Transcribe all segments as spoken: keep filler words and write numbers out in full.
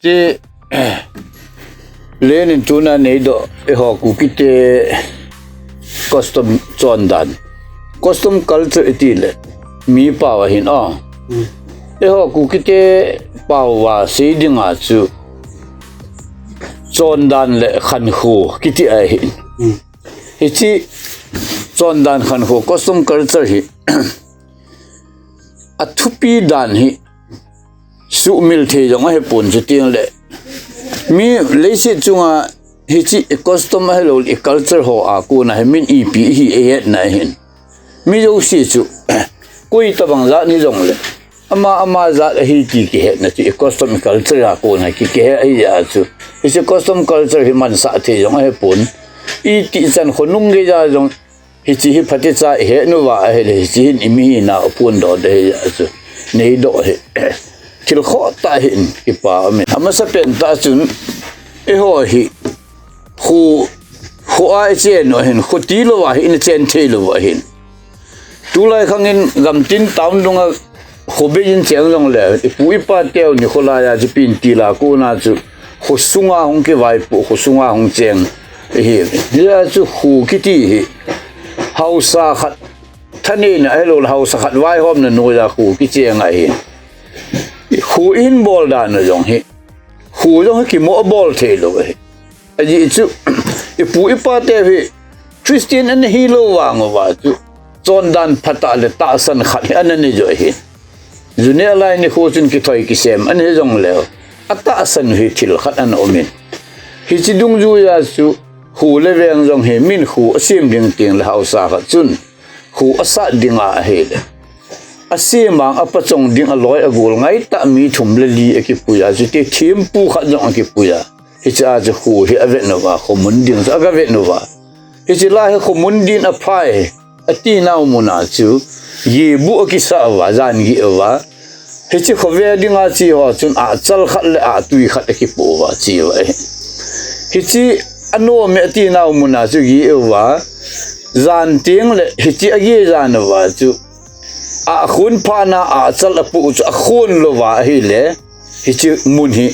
Ti Lenin tuna neidoh, eiho Kukite custom chondan. Custom culture iti le, mi pao ahin o. Hmm. Eiho Kukite pao a sei dinga chu chondan le khankho kiti ahin. Hmm. Hiche chondan khankho custom culture hi athupi dan hi suhmil thei jong ahipon, chuteng le mi leiset chunga hiche i custom ahilou le i culture ho a kona hi min ipi ihi eihetna ahin. Mi jouse chu koi tabang jat ni jong le ama, ama jat ahi ti kihetna chu i custom i culture a kona ki, kihe ahi a chu. Hiche custom culture hi mansah thei jong ahipon. Iti chan khonung geiya jong hiche hi phatecha ihet uva ahile, hiche hin i mi hina aphondoh ding ahi a chu. Neidoh hi thil khoh tah ahin, kipa aumin. Amasapen tah chun eiho hi kho, kho a ichen u ahin, kho tilou a hi ina chen thei lou u ahin. Tulai khangin gamtin town dunga kho beiyin cheng jongle, ipu ipa teu nikho laiya chu pintil a kona chu kho sunga hung kivaipoh, kho sunga hung cheng ihi. Hia chu kho kiti hi haosa khat thaneina ahilou le haosa khat vaihomna noiya kho kicheng ahi. Kho ihin bol dan u jong hi kho jong hi kimo abol thei lou ahi. Ajeh chu ipu ipa teu hi Christian ana hilou vang uva chu chondan phatah le tahsan khat hi ana nei joh ahi. Juneh lai nikho chun kithoi kisem ana hi jongleu, atahsan u hi thil khat ana umin. Hiche dungjuiya chu kho le veng jong hi min kho asem ding teng le haosa khat chun kho asat dinga ahile, asemang apachong ding aloi agol ngaitah mi thum le li akipuiya, chuti thempu khat jong akipuiya. Hiche a chu kho hi avet uva, khomun ding chu agavet uva. Hiche lai hi khomun din aphai, atinau muna chu gehbu akisah uva, jan geh uva. Hiche kho ve dinga che ho chun ahchal khat le ahtui khat akipoh uva che uva ahi. Hiche anom e atinau muna chu geh uva, jan teng le hiche ageh jan uva chu ahkhon phatna ahchal apoh u chu akhon louva ahile, hiche mun hi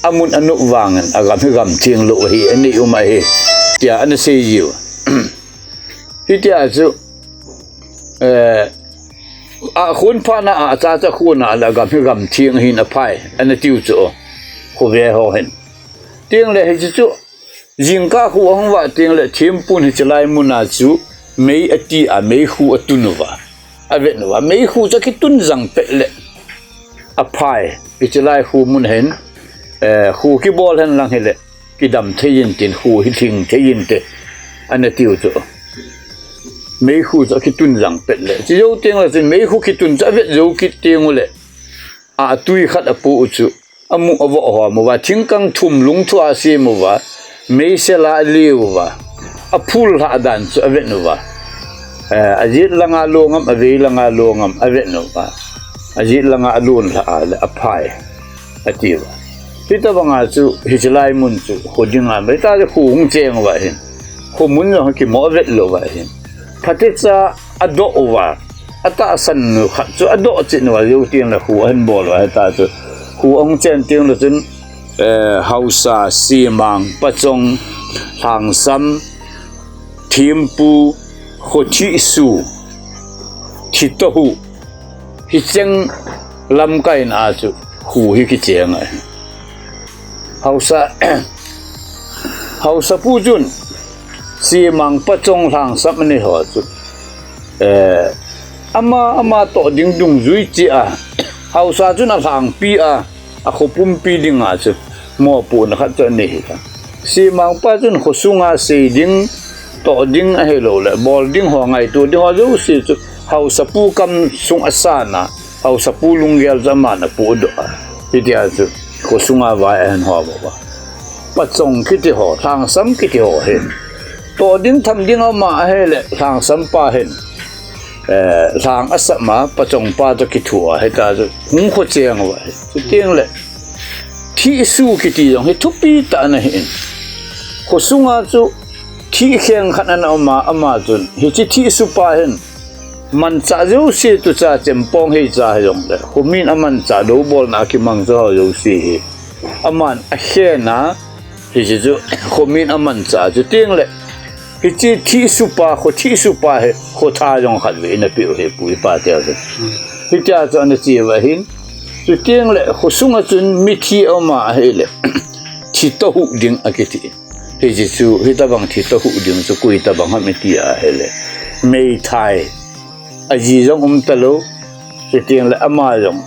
amun anop vangin agam hi gam theng lou ahi, anei um ahi, tia ana seijiu. Hitia chu, eh, ahkhon phatna ahcha chu akhon a le agam hi gam theng ahin aphai, ana tiu chu, kho ve ho hin. Teng le hiche chu, jingkah kho ahung vah teng le thempun hiche lai muna chu mei ati a, meikhu atun uva, avet uva. Meikhu chu akitun jang pet le aphai, hiche lai kho mun hin, eh, kho kibol henlang hile kidam thei inte, kho hi lhing thei inte, ana tiu chu. Meikhu chu akitun jang pet le, chejou teng le chun meikhu kitun chu avet jou kit teng ule, ahtui khat apoh u chu amu avoh hom uva, thingkang thum lungthua asem uva, meisel a ale uva, aphul lhah dan chu avet uva. Eh, ajet langa long am, avei langa long am avet uva. Ajet langa alon lhah a le aphai, atiuva. Hitobanga chu hiche lai mun chu kho dinga, hitia chu kho hung cheng uva hin, khomun jong kimo avet louva hin, phatecha adoh uva, atahsan u khat chu adoh chet uva, jou teng le kho ahin bol uva, hitia chu kho ahung chen teng le chun, eh, haosa, semang, pachong, lhangsam, thempu, khothihsu, thitohu, hicheng lamkaina a chu kho hi kicheng ahi. Haosa, haosapu chun semang, pachong, lhangsam anei ho chu, eh, ama, ama toh ding dungjui cheh a, haosa chun alhangpi a, akho pumpi dinga chu mopohna khat chu anei hi. Semangpa chun khosunga sei ding, toh ding ahilou le bol ding ho, ngaito ding ho jouse chu haosapu kamsung asan a, haosapu lunggel chu aman apohdoh a, hitia chu khosunga vai ahin hom uva. Pachong kiti ho, lhangsam kiti ho hin toh ding tham ding ama ahile lhangsampa hin, eh, lhang asam a, pachongpa toh kithu a, hitia chu hung kho cheng uva ahi. Chuteng le thihsu kiti jong hi thupi tah ana hin, khosunga chu thih kheng khat ana um a, ama chun hiche thihsupa hin manchah jouse, tucha, chempong, heicha hijongle, khomin amanchah, doubolna a kimangcha ho jouse hi aman akhen a, hiche chu khomin amanchah chu teng le, hiche thisupa, kho thisupa hi, kho tha jong khat vei ana peh u hi pu ipa teu chu. Hitia chu ana che uva hin, chu teng le, kho sunga chun mithi aum a ahile, thi tohuh ding akiti. Hiche chu, hitabang thi tohuh ding chu koi tabang ham iti ahile, meithai, aji jong um talou, chu teng le ama jong,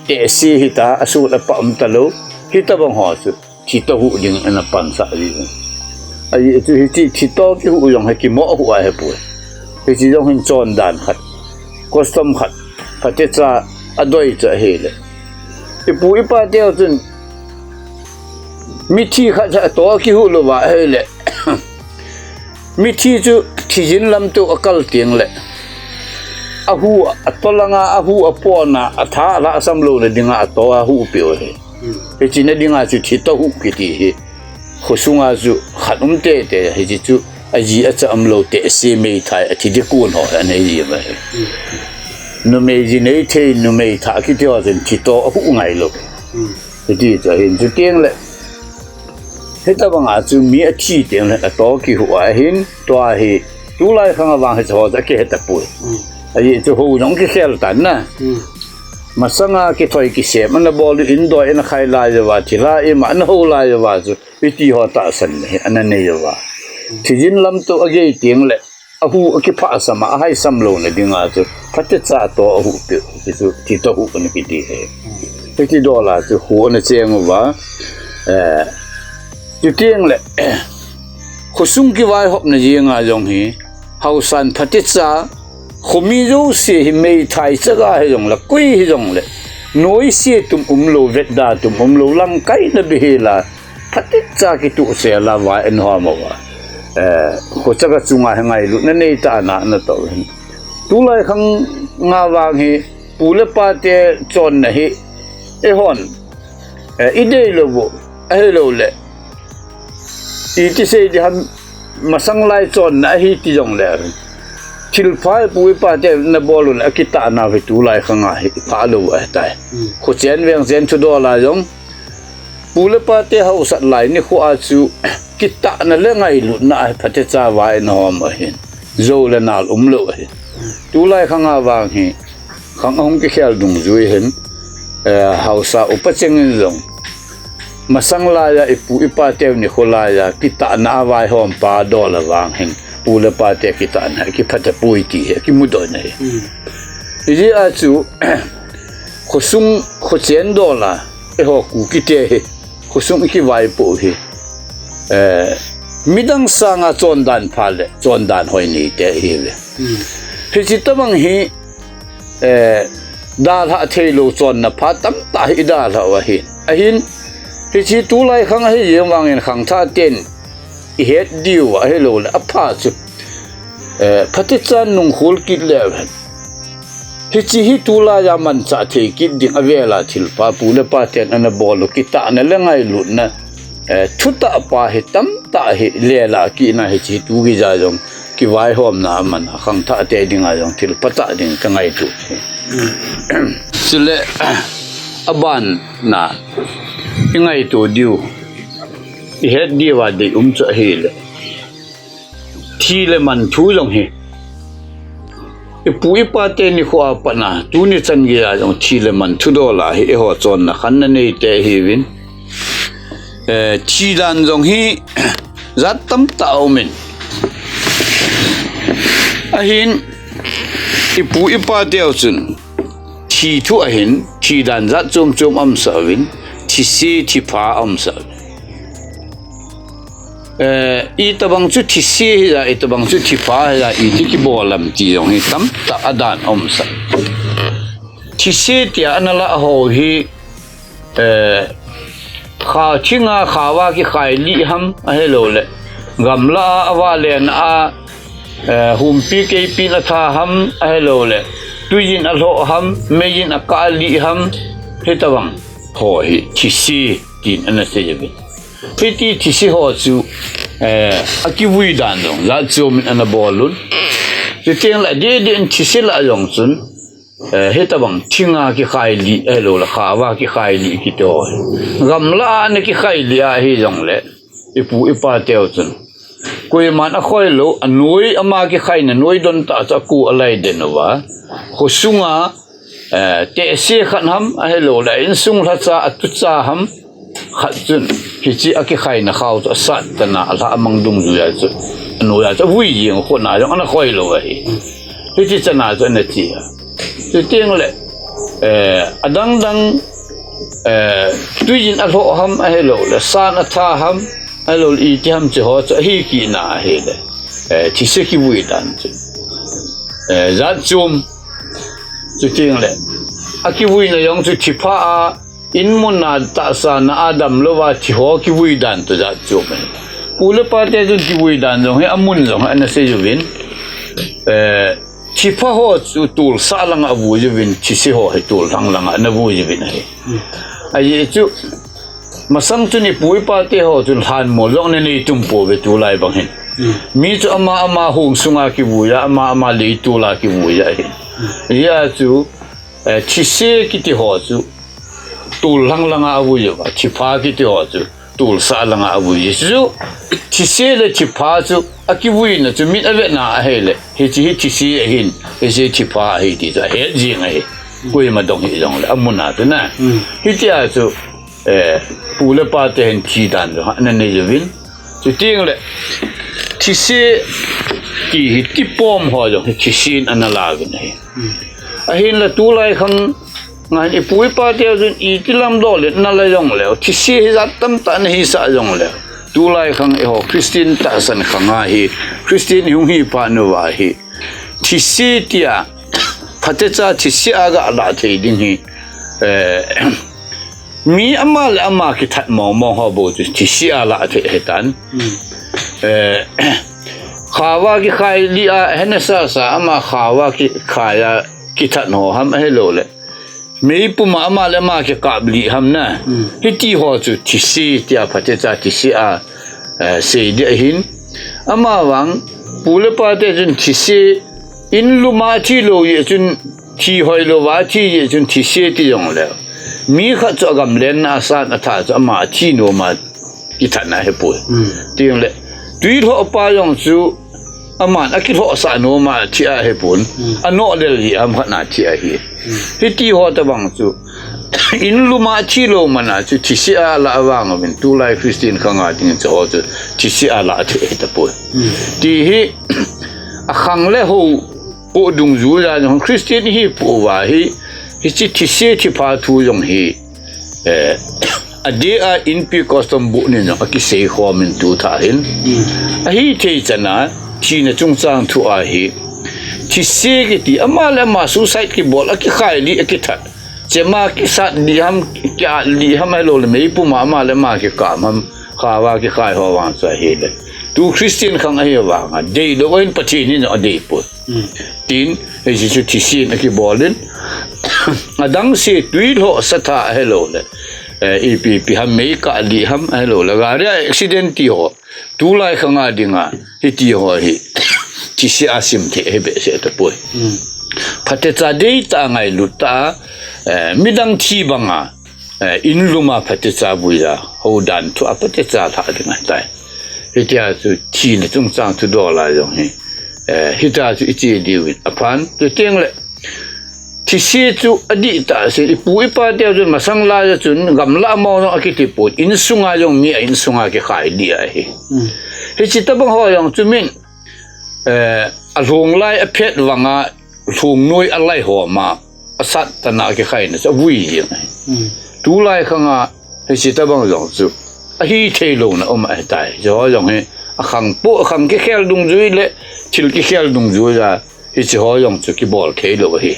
tehse hita, asut apa um talou, hitabang ho chu, thi tohuh ding ana pansah ji. Ahi chu hiche thi to kihuh jong hi kimoh huh ahi poi. Hiche jong hin chondan khat, custom khat, phatecha adoi chu ahile. Ipu ipa teu chun, mithi khat cha to kihuh louva ahile. Mithi chu thijin lam teu akal teng le, ahu, atolanga, ahu, apona, atha, alhahsam louna dinga ato ahuh peh u hi. Hiche na dinga chu thi tohuh kiti hi. Kho sunga chu khat um teitei, hiche chu aji acha umlou tehse meithai athi ding kon ho anei ji uva hi. Numei ji nei thei, numei thah kiti ho chun thi to ahuh ngailou. Hiti chu ahin chu teng le. Hitabanga chu mi athi teng le ato kihuh ahin, tua hi tulai khanga vang hiche ho chu akihe tapoi. Ahi chu hou jong kikhel tan na. Masanga kithoi kisem ana bol u, indoi ana khai lai uva, thilha ima ana hou lai uva chu, iti ho tahsan hi ana nei uva. Thijin lam teu agei teng le, ahu akiphahsam a, ahaisam louna dinga chu, phatecha to ahuh peh u, hichu thi tohuh ana kiti hi. Hiti dola chu kho ana cheng uva, eh, chu teng le, kho sung kivaihopna jenga jong hi, haosan phatecha, khomi jouse hi meithai chaga hijong le, koi hijong le, noise tum umlou, vetda tum umlou, langkaina beihela, phatecha kituhsel a vai ana hom uva. Eh, kho chaga chunga hi ngailutna neitah a ana toh u hin. Tulai khanga vang hi, pu le pa te chonna hi, eihon, eh, ideilou u, ahilouleh. Iti sei ding ham, masang lai chonna ahi ti jong le. Thilpha ipu ipa te ana bol u le, akitahna hi tulai khanga hi phalou ahitai. Kho chen veng chen thudol a jong, pu le pa te haosat lai nikho a chu, kitahna le ngailutna ahi phatecha vai ana hom u ahin. Jou le nal umlou ahin. Tulai khanga vang hi, khang ahung kikhel dungjui hin, eh, haosa upa chengin jong. Masang laiya ipu ipa teu nikho laiya, kitahna a vaihom pa dol a vang hin, pu le pa te kitahna, kiphatapoi ti hi, kimudoh na hi. Hijeh a chu, kho sung, kho chen dol a, eiho Kuki te hi, kho sung ikivaipoh u hi. Eh, midang sanga chondan pha le, chondan hoi nei te ihiuve. Hiche tabang hi, eh, dalhah theilou chonna pha tamtah hi idalhah u ahin. Ahin, hiche tulai khang ahi jeng vangin khangthah ten ihet diu ahilouleh apha chu, eh, phatecha nungkhol kit leu hen. Hiche hi tulaiya manchah thei kit ding avela thilpha pu le pa ten ana bol u kitahna le ngailutna, eh, thutah pa hi tamtah hi lela kitna hiche tu gija jong kivaihomna aman a khangthah te dinga jong thil phatah ding kangaito. Chule, aban na, ingaito diu, ihet diuva deium chu ahile. Thi le man thu jong hi. Ipu ipa te nikho a pat na, tuni chan geiya jong thi le man thudol a hi eiho chonna khanna nei te ihiuvin. Eh, thi dan jong hi jat tamtah aumin. Ahin, ipu ipa teu chun, thi thu ahin, thi dan jat chom chom aumsah uvin, thise thipha aumsah uvin. Eh, itobang chu thise hiya, itobang chu thipha hiya, iti kibol ham ti jong hi tamtah adan aumsah. Thise tia ana lah ho hi, eh, kha thinga khaova kikhai lih ham, ahilouleh gamla a, avalen a, eh, humpi keipin atha ham, ahilouleh tuijin alhoh ham, meijin akah lih ham, hitobang ho hi thise tin ana sei uvin. Hiti thise ho chu, eh, akivui dan jong jat chomin ana bol un. Chuteng le adeh deh in thise lah jong chun, Eh, hitabang thinga kikhai lih, eh, lo la khaova kikhai lih kiti ho. Gamla a ana kikhai lih ahi jongle, ipu ipa teu chun, koiman akhoi lou, anoi ama kikhaina noi don tah chu aku alai den uva. Khosunga, eh, tehse khat ham, ahilou le, insung lhacha, atucha ham, khat chun, hiche akikhaina khao chu asat tana, alha amang dungjuia chu, anoiya chu avui jing, khona jong ana khoi lou ahi. Hiche chana chu ana chi a. Chuteng le, eh, adang dang, eh, tuijin alhoh ham, ahilou le, san atha ham, ahilou le, iti ham, hiche ho chu ahi kit na ahile, eh, thise kivui dan chu, eh, jat chom. Chuteng le, akivuina jong chu thipha a, in mun a tahsa na a damlouva thi ho kivui dan toh jat chom ahi. Pu le pa te chun kivui dan jong hi, amun jong hi ana sei uvin. Eh, thipha ho chu tolsah langa avui uvin, thise ho hi tol lhang langa ana vui uvin ahi. Ajeh chu, masang chun ipu ipa te ho chun lhanmol jong ana nei tum pouve tulai bang hin. Mi chu ama ama hung sunga kivui a, ama ama leitol a kivui ahi. Ajeh chu, eh, thise kiti ho chu tol lhang langa avui uva, thipha kiti ho chu tolsah langa avui. Chu thise le thipha chu akivuina chu mit avetna ahile, hiche hi thise ahin, hiche thipha ahi ti chu ahet jing ahi. Koima dong hih jongle, amun a chu na. Hitia chu, eh, pu le pa te hin thi dan chu ana nei uvin. Chuteng le, thise ti hi tipom ho jong hi thise'n ana la uvin ahi. Ahinla tulai khang ngan ipu ipa teu chun iti lam dol le na la jongle, thise hi jat tamtah ana hisah jongle, tulai khang eiho Christian tahsan khang a hi, Christian ihung hi phat uva hi, thise tia, phatecha thise a galah thei ding hi, eh, mi ama le ama kithat mong mong ho bou chu thise a lah thei ahitan. Eh, khaova kikhai lih a, hena sasa ama khaova kikhai a kithat ho ham, ahilou le, meipum a ama le ama kikap lih ham na. Hiti ho chu thise tia, phatecha thise a, eh, sei ding ahin. Amavang, pu le pa te chun thise, in lum a thi lou jeh chun, thi hoilouva thi jeh chun thise ti jongle, mi khat chu agamlenna a san atha chu ama athi noma kithatna ahipoi. Chuteng le, twi lhoh pa jong chu aman akilhohsah noma thi ahipon. Anoh lel jeh ham khat na thi ahi. Hiti ho tabang chu, in lum a thi lou man a chu thise a lah vang uvin, tulai Christian khang a ding chu ho chu thise a lah thei ahitapoi. Ti hi, akhang le ho poh dungjuiya jong, Christian ihi pouva hi, hiche thise thipha thu jong hi, eh, adeh a inpi custom book nin jong akisei khom in tu tha hin. Ahithei chana, thina chungchang thu a hi, thise kiti, ama le ama suicide kibol, akikhai lih, akithat. Chema kisat lih ham, kia lih ham, ahilou le meipum a ama le ama kikap ham, khaova kikhai ho vang chu ahile, tu Christian khang ahi vanga, deilou in Pathen in adeipoi. Tin, hiche chu thise'n akibol in, adang se twi lhoh satha ahilou le, eh, ipi ipi ham, mei kah lih ham, ahilou le, gari a accident ti ho, tulai khang a dinga, hiti ho hi, thise a sim thei ahi behseh tapoi. Phatecha deitah a ngailut tah a, eh, midang thi banga, eh, in lum a phatecha vuiya, houdan thu a phatecha lha ding ahitai. Hitia chu thina chungchang thu dol a jong hi, eh, hitia chu iche diuvin aphan, chuteng le, thise chu adihtah ahin, ipu ipa teu chun masang laiya chun gamlah mong jong akitipon, insunga jong mi a insunga kikhai lih ahi. Hiche tabang ho jong chu min, eh, alhung lai aphet vanga lhung noi alai homa, asat tana akikhaina chu avui jeng ahi. Tulai khanga hiche tabang jong chu ahithei louna um ahitai. Hiche ho jong hi akhang poh, akhang kikhel dungjui le thil kikhel dungjuiya hiche ho jong chu kibol theilou ahi.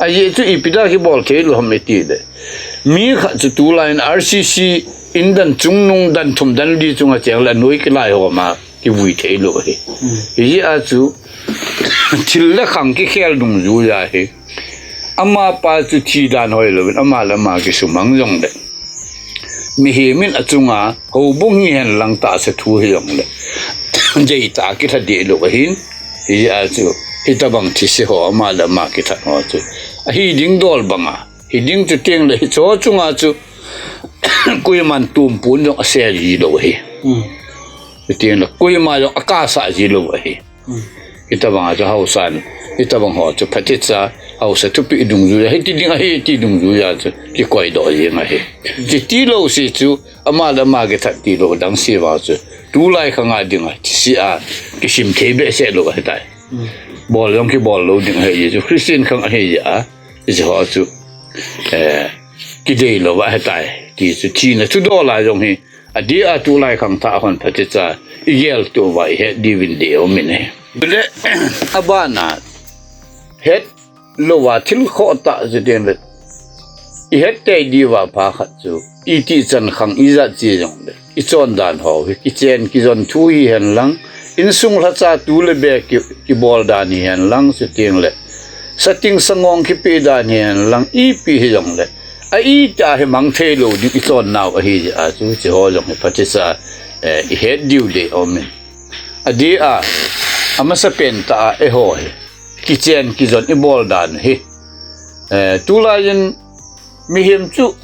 Ajeh chu ipi dia kibol theilou ham itile, mi khat chu tulai in R C C in dan chungnung dan thum dan li chunga cheng le anoi kilai homa kivui theilou ahi. Hijeh a chu thil le khang kikhel dungjuiya hi, amapa chu thi dan hoilouvin, ama le ama kisumang jongle, mihem in achunga houbung hihen lang tahsa thu hijongle, deitah a kilha dehlou ahin. Hijeh a chu hitabang thise ho, ama le ama kithat ho chu Ahi ding dol banga. Hi ding chu teng le hicho chunga chu koiman tumpun jong asel ji lou ahi. Hmm. Chu teng le koima jong akasa ji lou ahi. Hmm. Hitabanga chu haosan, hitabang ho chu phatecha, haosa thupeh dungjuiya, hiti ding ahi ti dungjuiya chu kikoi doh jing ahi. Hmm. Chuti lou se chu, ama le ama kithat ti lou dang se vang chu, tulai khanga dinga, ti se a, kisim thei behseh lou ahitai. Hmm. Bol jong kibol lou ding ahi chu, Christian khang ahi a, ti ho chu, eh, kidei lou ahitai, ti chu, thina thudol a jong hi, adeh a tulai khangthah hon phatecha, igel tou va, ihet diuvin dei aumin ahi. Le, abana, het louva thil khoh tah chu teng le, ihet tei diuva pha khat chu, iti chan khang ijat chi jong le, ichon dan ho hi, kichen kijon thu hihen lang, insung lhacha tu le be ki, kibol dan hihen lang, chu teng le, sating sangong kipeh dan hihen lang, ipi hijong le, a itih a hi mang thei lou ding ichon nau ahi jeh a chu, hiche ho jong hi phatecha, eh, ihet diu dei aumin. Adeh a, amasapen tah a eiho hi, kichen kijon ibol dan hi. Eh, tulai in mihem chu,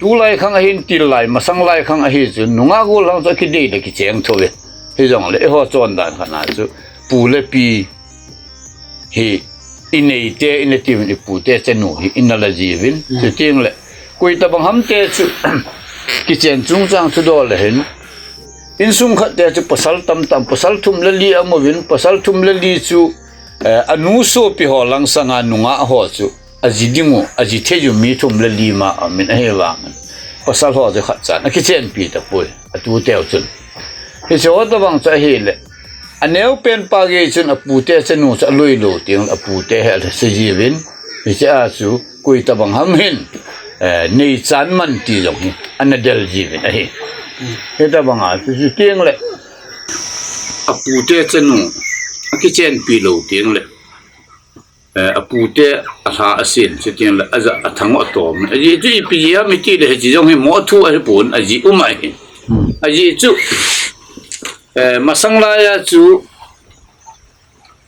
tulai khang ahin til lai, masang lai khang ahi chu, nungah gollhang chu akidei le kicheng thou ve. Hijong le, eiho chon dan khat na chu, pu le pi hi, inei te, ina tiuvin ipu te chanu hi, ina la jiuvin. Mm. Chu teng le, koi tabang ham te chu, kichen chungchang thudol le hin, insung khat te chu pasal tamtam, pasal thum le li aum uvin, pasal thum le li chu, eh, anu sopi ho lang sanga nungah ho chu, aji ding u, aji thei u mi thum le li ma aumin ahi vangin. Pasal ho chu khat chan, akichenpi tapoi, atu teu chun. Hiche ho tabang chu ahi le, aneo pen pa gei chun apu te chanu chu aloi lou teng le apu te hi alhase jiuvin. Hiche a chu, koi tabang ham hin, eh, neichan man ti jong hi, ana del jiuvin ahi. Hitabang a chu, chu teng le, apu te chanu, akichenpi lou teng le, eh, apu te alha asen, chu teng le, aja athang u atom. Ajeh chu ipi jeh ham iti le, hiche jong hi mo thu ahi pon, ajeh um ahi. Hmm. Ajeh chu, eh, masang laiya chu,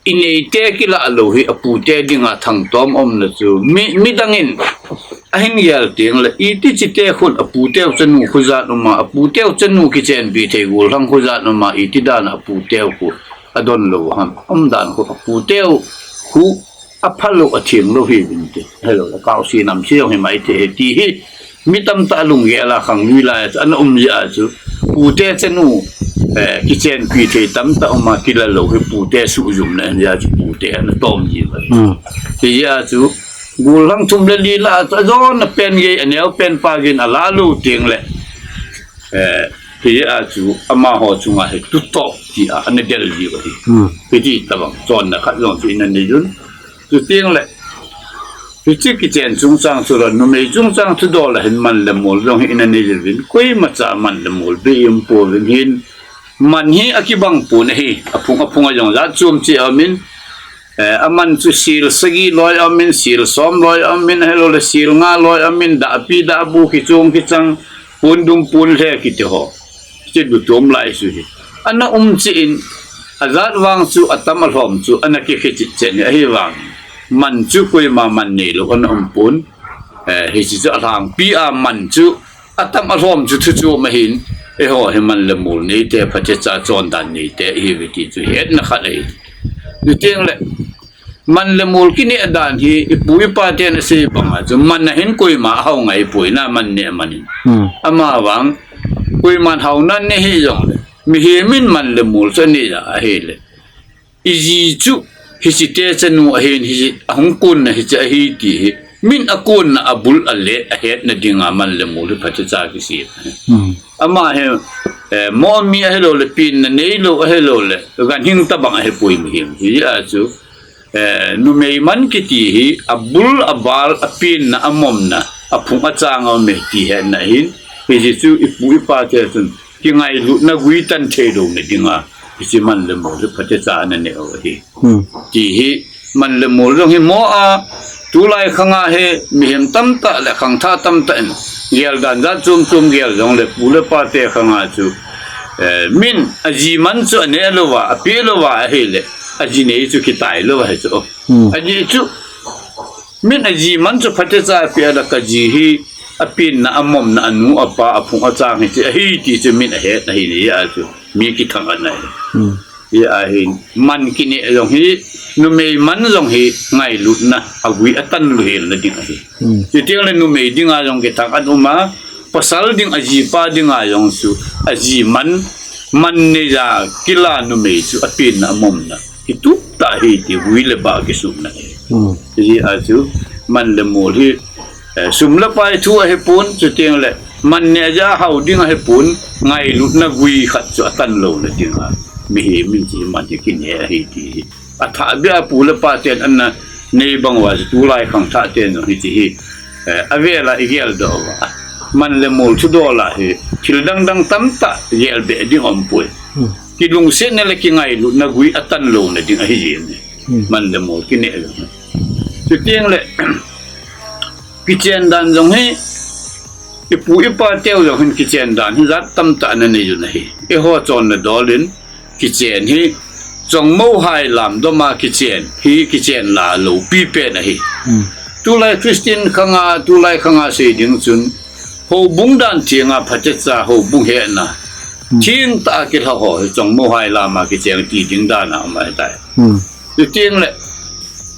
inei te kilah lou hi, apu te dinga thangtom umna chu. Mi, midang in, ahin gel teng le, iti chi te khun, apu teu chanu khu ijat um a, apu teu chanu kichenpi thei gollhang khu ijat um a, iti dan a apu teu khu, adon lou ham, umdan khu, apu teu khu, apha lou, atheng lou hiuvin ti. Hello, le kaosi namse jong hi mai thei hi ti hi. Mi tamtah lunggel a khang lui lai a chu, ana um jeh a chu. Pu te chanu, eh, kichenpi thei tamtah um a kila lou hi pu te suhjumna jeh a chu pu te ana tom jiuva. Hmm. Hijeh a chu, gollhang thum le li lah a chu, ajona pen gei, aneo pen pa gei in ala lou teng le. Eh, hijeh a chu, amaho chunga hi tutop ti a, ana del jiuva hi. Hmm. Hiti tabang, chonna khat jong chu ina nei un. Chu teng le, hiche kichen chungchang chu la, numei chungchang thudol a hin man le mol jong hi ina nei uvin, koimacha man le mol bei um pouvin hin, man hi akibang pon ahi, aphung aphung a jong jat chom cheh aumin, eh, aman chu sel sagi loi aumin, sel som loi aumin, ahilou le sel nga loi aumin, dahpi dahbu kichong kichang, pondum ponle kiti ho. Hiche dutom lai chu hi. Ana um cheh in, ajat vang chu atam alhom chu ana kikhe cheh cheh in ahi vang. Man chu koima man neilou ana um pon. Eh, hiche chu alhangpi a man chu atam alhom chu thu chu ahin. Eiho hi man le mol nei te, phatecha chondan nei te, ihiuve ti chu hetna khat ahi. Chuteng le, man le mol kineh dan hi, ipu ipa ten asei banga chu, man ahin koima ahao ngai poi na, man neh man in. Hmm. Ama vang, koiman haona neh hih jongle, mihem in man le mol chu aneh ja ahile. Iji chu, hiche te chanu ahin, hiche ahung konna hiche ahi ti hi, min akonna abul ale, ahetna dinga man le mol hi phatecha kisem. Hmm. Ama hi, eh, momi ahilou le, penna neilou ahilou le, ganhing tabang ahipoi mihem. Hijeh a chu, Eh, numei man kiti hi abul, abal, apenna, amomna, aphung achang a um e ti hetna ahin, hiche chu ipu ipa te chun kingailutna guitan theilouna dinga, hiche man le mol hi phatecha ana neh u ahi. Hmm. Ti hi man le mol jong hi mo a, tulai khanga hi mihem tamtah le khangthah tamtah in geldan jat chom chom gel jongle pu le pa te khanga chu, eh, min aji man chu aneh louva, apeh louva ahile, aji nei chu kitai louva ahi chu. Hmm. Ajeh chu, Min aji man chu phatecha apeh a, kaji hi apenna, amomna, anu, apa, aphung, achang hiche ahi ti chu min ahet ahi, hia chu mi kithang ana hi. Hmm. Hia hi man kineh jong hi, numei man jong hi ngailutna, agui atan louhelna ding ahi. Hmm. Chuteng le numei dinga jong kithang ana um a, pasal ding, ajipa dinga jong chu, aji man, man neija kila numei chu apenna, amomna hi tup tah ahi ti gui le ba kisutna ahi. Hmm. Hia chu man le mol hi, eh, sum le pai thu ahipon, chuteng le man neija hao ding ahipon, ngailutna gui khat chu atan louna dinga mihem in hiche man hi kineh ahi ti hi. Athah beh a pu le pa ten ana nei bang uva chu tulai khangthah ten jong hiche hi, eh, avel a igel doh uva, man le mol thudol a hi thil dangdang tamtah gel beh ding aumpoi. Hmm. Kilungsetna le kingailutna gui atan louna ding ahi jin. Hmm. Man le mol kineh jong. Chuteng le kichen dan jong hi, ipu ipa teu jong hin kichen dan hi jat tamtah ana nei u ahi. Eiho chonna dol in kichen hi, Chongmo Hailam doma kichen hi kichen la loupi pen ahi. Hmm. Tulai Christian khanga, tulai khanga sei ding chun, houbung dan thenga phatecha, houbung hetna, hmm, thengtah a kilha ho hi Chongmo Hailam a kichen ti ding dan a um ahitai. Hmm. Chuteng le,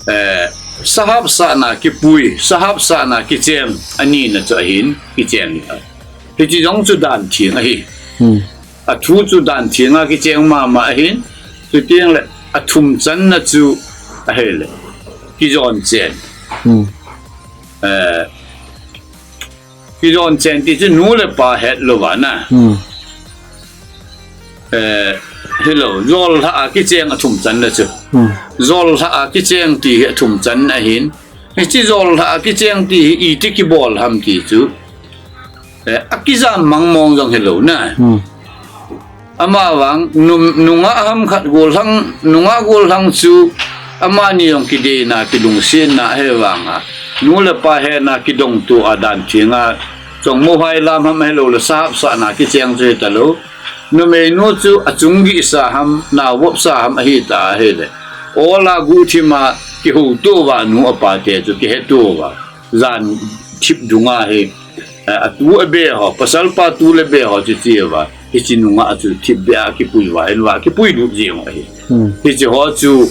eh, sahapsahna kipui, sahapsahna kichen, anina chu ahin kichen ahi. Hiche jong chu dan theng ahi. Hmm. Athu chu dan thenga kichen mama ahin, chuteng le athum channa chu ahile, kijon chen. Hmm. Eh, kijon chen ti chu nu le pa het louva na. Hmm. Eh, hilou, jol lha a kichen athum channa chu. Hmm. Jol lha a kichen ti hi athum channa ahin. Hiche jol lha a kichen ti hi iti kibol ham ti chu, eh, akijam mang mong jong hilou na. Hmm. Amavang, nung, nungah ham khat gollhang, nungah gollhang chu, amani jong kideina, kilungsetna ahi vanga, nu le pa hetna kidongto a dan thenga, Chongmo Hailam ham ahilou le, sahapsahna kichen chu hitalou. Numeinu chu achung gihsa ham, nao vopsa ham ahita ahile, ol a guhthim a kihouto uva nu apa te chu kiheto uva, jan thip dunga hi, eh, atu abe ho, pasal pa tu le be ho chu che uva, hiche nungah chu thipbeh a kipui uva, in uva kipui lut jeng ahi. Hmm. Hiche ho chu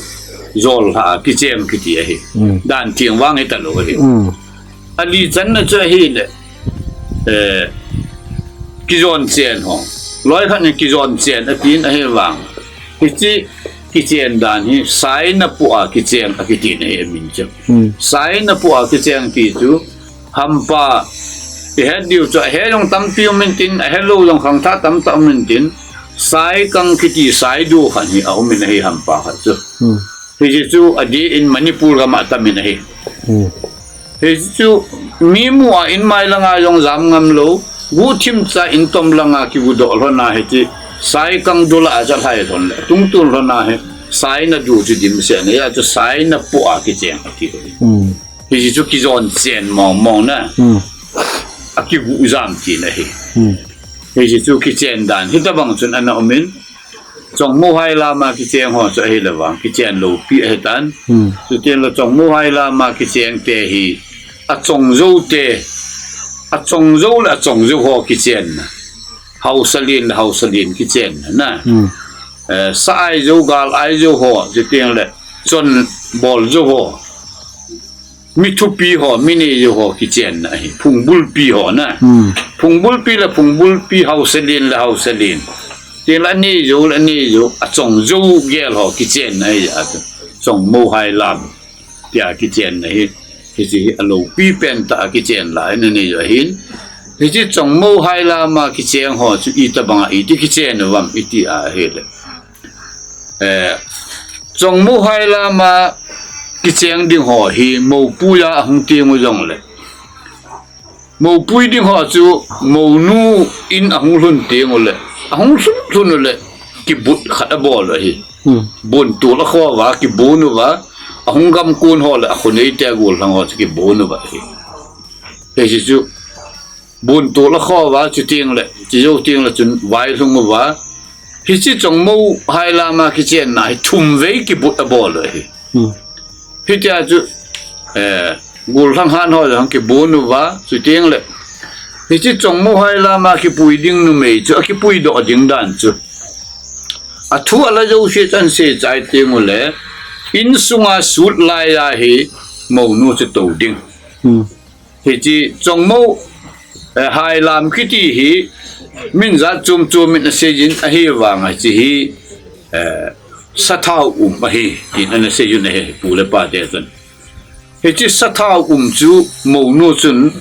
jol lha a kichen kiti ahi. Hmm. Dan theng vang hitalou ahi. Hmm. Ali channa chu ahile, eh, kijon chen ho. Loikhat in kijon chen atin ahi vang, hiche kichen dan hi saina pu a kichen akiti ahi amin chu. Hmm. Saina pu a kichen ti chu, hampa, ihet diu chu, ahe jong tampi um intin, ahelou jong khangthah tamtah um intin, saikang kiti saidu khat hi aum in ahi, hampa khat chu. Hmm. Hiche chu adeh in Manipur gam a tam in ahi. Hmm. Hiche chu mi mu a in mai langa jong jam ngam lou, guhthim cha in tom langa kigu doh lhon a hiche saikang dul a cha lhai lhon le, tungtun lhon a hi saina du chu dimset na, hia chu saina pu a kichen ati. Hmm. Hiche chu kijon chen mong mong na. Hmm. Akigu jam tina ahi. Hmm. Hiche chu kichen dan hitabang chun ana um in, Chongmo Hailam a kichen ho chu ahile vang kichen loupi ahitan. Hmm. Chuteng le Chongmo Hailam a kichen te hi, achong jou te, achong jou le achong jou ho kichenna, haosa len le haosa len kichenna. Hmm. Eh, sa ai jou, gal ai jou ho, chuteng le chon bol jou ho, mi thupi ho, mi nei jou ho kichenna ahi, phungbulpi ho na. Hmm. Phungbulpi le phungbulpi, haosa len le haosa len. Chuteng le anei jou le anei jou, achong jou gel ho kichenna ahi a chu. Chongmo Hailam tia kichenna hi, hiche hi aloupi pen tah a kichen la in anei jou ahin. Hiche Chongmo Hailam a kichen ho chu itabang a iti kichen uvam iti ahile, eh, Chongmo Hailam a kichen ding ho hi moupui a ahung teng u jongle, moupui ding ho chu mounu in ahung lhun teng ule, ahung lhun lhun ule, kibut khat abol u ahi. Hmm. Buntol akho uva, kibun uva, ahung gamkon ho le akhonei te gollhang ho chu kibun uva ahi. Hiche chu buntol akho uva, chuteng le, chujou teng le chun vailhung uva, hiche Chongmo Hailam a kichenna hi thum vei kibut abol u ahi. Hmm. Hitia chu, eh, Gollhang han ho jong kibon uva, chuteng le. Hiche Chongmo Hai Lama kipui ding numei chu, akipui doh ding dan chu. Athu ala jouse chan sei chai teng ule, insunga sut laiya hi mounu chu tou ding. Hmm. Hiche Chongmo, eh, Hai Lam kiti hi, min jat chom chom in asei jin ahivang a hiche hi, eh, sathau um ahi, tin ana sei jin ahi, pu le pa te chun. Hiche sathau um chu mounu chun,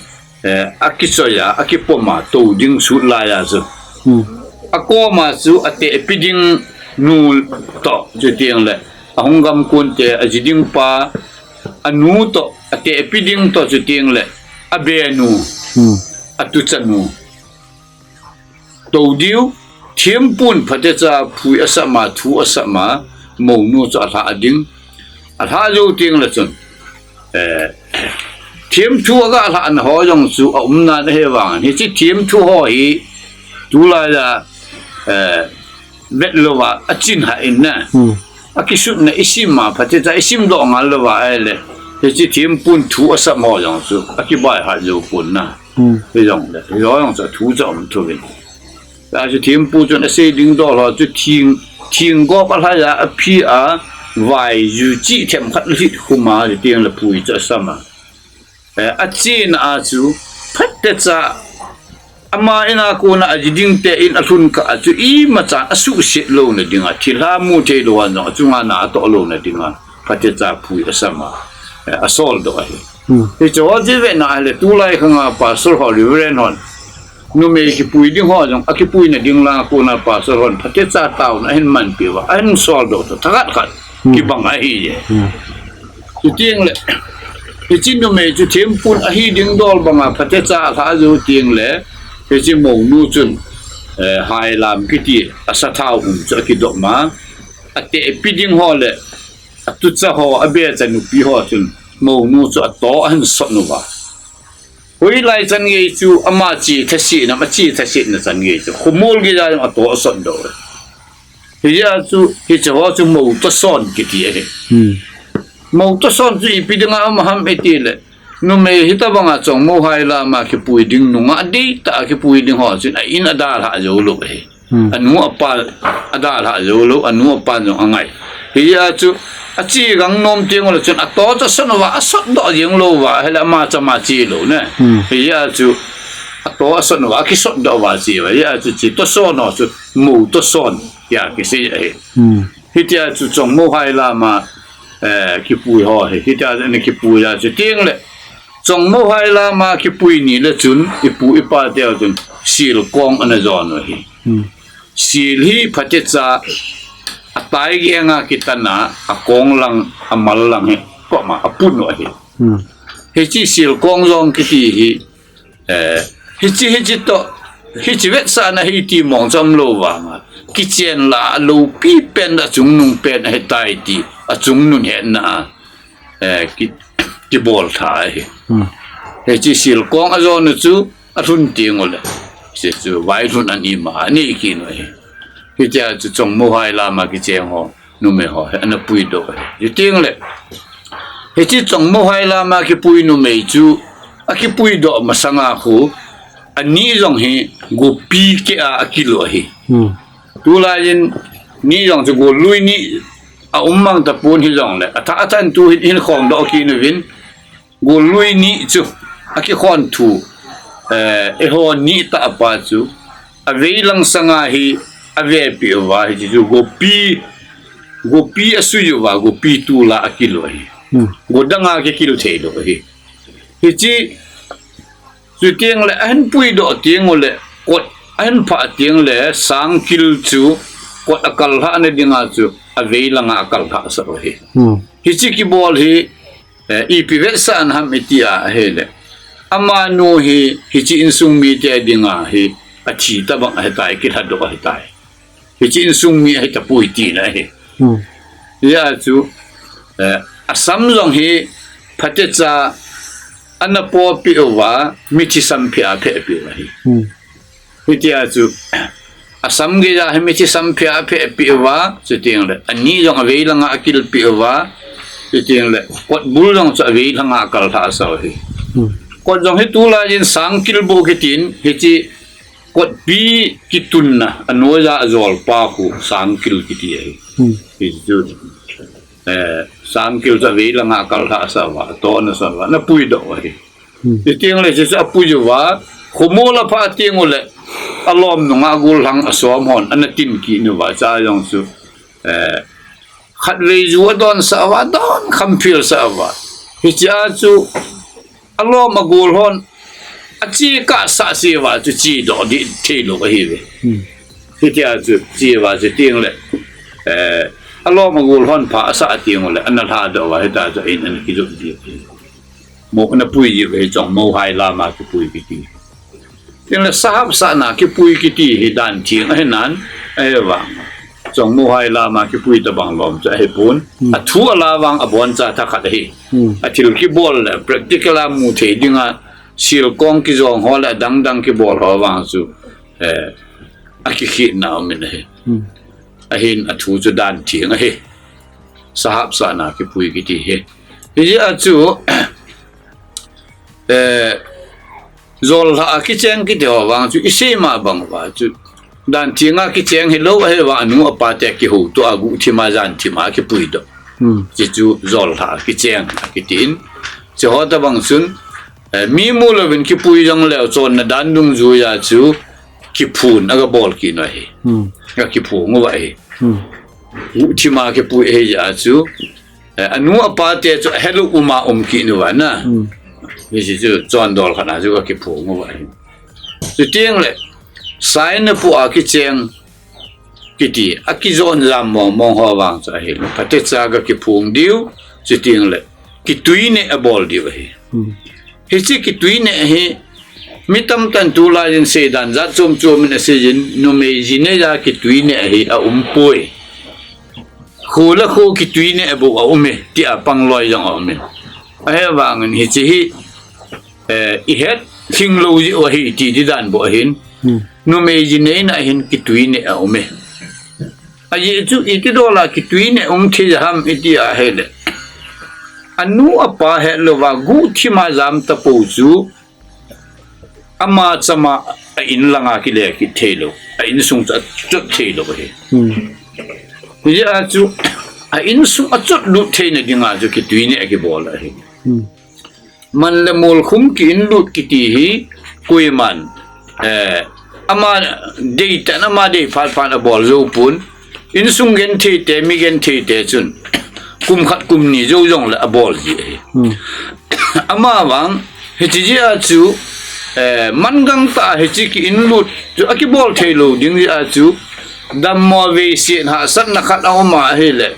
eh, akichoi a, akipom a, tou ding sut laiya chu. Hmm. Akoma chu atehpi ding nu toh, chuteng le, ahung gamkon te, aji ding pa, anu toh, atehpi ding toh, chuteng le, abenu, hmm, atuchanu. Tou diu, thempun phatecha phui asam a, thu asam a, mounu chu alha ding. Alha jou teng le chun, eh, themthu aga lhahna ho jong chu aum nan ahi vang. Hiche themthu ho hi, tulaiya, eh, vet louva, achin ha in na. Hmm. Akisutna isim a, phatecha isim doh ngal louva ahile. Hiche thempun thu asam ho jong chu, akibai ha jou pon na. Hmm. Hijongle, hijongle chu thu chu aum thou vin. Hiche thempu chun asei ding dol ho chu thing, thing gop alhai a, aphi a, vai ju chi themkhat lhit khum a, chuteng le phui chu asam a. Eh, achena a chu, phatecha, ama in a kona aji ding te in alhun kah a chu, imacha asuhset louna dinga, thilha mu thei lou a jong, achunga na atoh louna dinga, phatecha phui asam a, eh, asol doh ahi. Hmm. Hiche ho chu vetna ahile, tulai khanga pastor ho, reverend hon, numei kipui ding ho jong, akipuina ding langa kona pastor hon, phatecha taona ahin manpi uva, ahin sol doh chu, thakhat khat, hmm, kibang ahi je. Hmm. Chuteng le, hiche numei chu thempun ahi ding dol banga, phatecha alha jou teng le, hiche mounu chun, eh, Hai Lam kiti, asathau um chu akidom a, atehpi ding ho le, atucha ho, abecha nupi ho chun, mounu chu ato ahin sot uva. Hoilai chan gei chu ama che thasetna, ama che thasetna chan gei chu, khomol gei a jong ato asot doh. Hijeh a chu, hiche ho chu mou toson kiti ahi. Hmm. Mou toson chu ipi dinga um ham iti le, numei hitobanga Chongmo Hai Lama kipui ding nunga deitah a kipui ding ho chun a in adalhah jou lou ahi. Hmm. Anu apa adalhah jou lou, anu apa jong angai. Hijeh a chu, ache gang nom teng ule chun ato chu asot uva, asot doh jeng lou uva, ahile ama chama che lou ne. Hmm. Hijeh a chu, ato asot uva, akisot doh uva che uva. Hijeh a chu, hiche toson ho chu, mou toson, tia kisei ahi. Hmm. Hitia chu Chongmo Hai Lama, eh, kipui ho hi. Hitia chu ana kipui a chuteng le, Chongmo Hai Lama kipui ni le chun, ipu ipa teu chun, silkong ana jon u ahi. Hmm. Sil hi phatecha, atai genga kitan a, akong lang, amal lang hi, koma apun u ahi. Hmm. Hiche silkong jong kiti hi, eh, hiche, hiche toh, hiche vetsahna hi ti mong chom lou vanga, kichen la, aloupi pen, achungnung pen ahitai ti, achungnun hetna a, eh, ki, kibol tha ahi. Hmm. Hiche silkong ajon u chu, alhun teng ule, hiche chu vailhun an ima, anei kit u ahi. Hitia chu Chongmo Hai Lama kicheng ho, numei ho hi ana puidoh ahi. Chuteng le, hiche Chongmo Hai Lama kipui numei chu, akipui doh masanga khu, ani jong hi gopi keh a akil u ahi. Hmm. Tulai in ni jong chu gollui ni aum mang tapon hijongle, athah athan tu hin, hin khong doh kit uvin, gollui ni chu akikhon thu, eh, eiho ni tah pa chu, aveilang sanga hi avepeh uva, hiche chu gopi, gopi asui uva, gopi tol a akil u ahi. Hmm. Godang a kikil thei lou ahi. Hiche, chuteng le ahin puidoh teng ule, kot ahin phah teng le, sangkil chu, kot akal lhahna dinga chu, aveilang a akal lhah sah u ahi. Hmm. Hiche kibol hi, eh, ipi vetsahna ham iti a ahile, amanu hi, hiche insung mite dinga hi, athi tabang ahitai, kilhadoh ahitai. Hiche insung mi ahitapoi tina ahi. Hmm. Hijeh a chu, eh, asam jong hi phatecha ana popeh uva, mithi sam pheh a aphehpeh u ahi. Hmm. Hitia chu, asam geija hi mithi sam pheh a aphehpeh uva, chuteng le, ani jong aveilang a akilpeh uva, Chuteng le, kot bul jong chu avei lhanga kal lhah sa u ahi. Hmm. Kot jong hi tulai in sangkil bou kitin, hiche kotpi kitunna, anoiya ajolpa khu sangkil kiti ahi. Hmm. Hichu, eh, sangkil chu avei lhanga kal lhah sa uva, tohna sa uva, ana puidoh u ahi. Hmm. Chuteng le, hichu apui uva, khomol aphah teng ule, alom nunga gollhang asom hon, ana tin kit uva, cha jong chu, eh, khatvei ju adonsah uva, adon khamphel sah uva. Hichea chu, alom agol hon, ache kahsah se uva chu chedoh ding theilou ahiuve. Hmm. Hitia chu che uva chuteng le, eh, alom agol hon pha asah teng ule, ana lhadoh uva, hitia chu in ana kijot ding. Mo ana pui ji uve, Chongmo hai lama kipui kiti. Chuteng le sahap sahna kipui kiti hi dan theng ahi nan, ahivang Chongmo hai lama kipui tabang lom chu ahipon. Hmm. Athu ala vang aboncha thakhat ahi. Hmm. Athil kibol le practical a mu thei dinga silkong kijong ho le adang dang kibol ho vang chu, eh, akikhetna umin ahi. Hmm. Ahin athu chu dan theng ahi. Sahap sahna kipui kiti hi. Hijeh a chu, eh, jol lhah a kicheng kiti ho vang chu isei ma bang uva chu, dan thenga kicheng hilou ahivang anu apa te kihoutoh a guhthima janthima kipuidoh. Hmm. Hichu jol lhah a kicheng akitin. Hiche ho tabang chun, eh, mi mu louvin kipui jongleu chonna dan dungjuiya chu kiphun agabol kit u ahi. Hmm. Akiphung uva ahi. Hmm. Guhthima kipui ahijeh a chu, eh, anu apa te chu ahelou uma um kit uva na. Hmm. Hiche chu chondol khat a chu akiphung uva ahi. Chuteng le, saina pu a kicheng kiti, akijon jam mong mong ho vang chu ahile, phatecha ga kiphung diu, chuteng le, kitui neh abol diu ahi. Hmm. Hiche kitui neh hi, mi tamtah in tulai in seidan jat chom chom in asei jin, numei ji neiya kitui neh hi aumpoi. Kho le kho kitui neh bou aume, tia pangloi jong aume. Ahivangin hiche hi, eh, ihet lhinglou jeh u ahi ti didan bou ahin. Hmm. Numei ji neina hin kitui neh aume. Ajeh chu iti dola kitui neh um thei ham iti ahile, anu apa hetlouva guhthima jam tapou chu ama chama a in langa kile kit theilou, a insung chu achot theilou ahi. Hmm. Hijeh a chu a insung achot lut theina dinga chu kitui neh akibol ahi. Hmm. Man le mol khum ki-inlut kiti hi koiman, eh, ama deitah in ama dei phat phat abol jou pon. Insung genthei te, mi genthei te chun kum khat kum ni jou jongle abol ji ahi. Hmm. Amavang hiche jeh a chu, eh, man gangtah a hiche ki-inlut chu akibol theilou ding jeh a chu dammo veiset hahsatna khat aum ahile,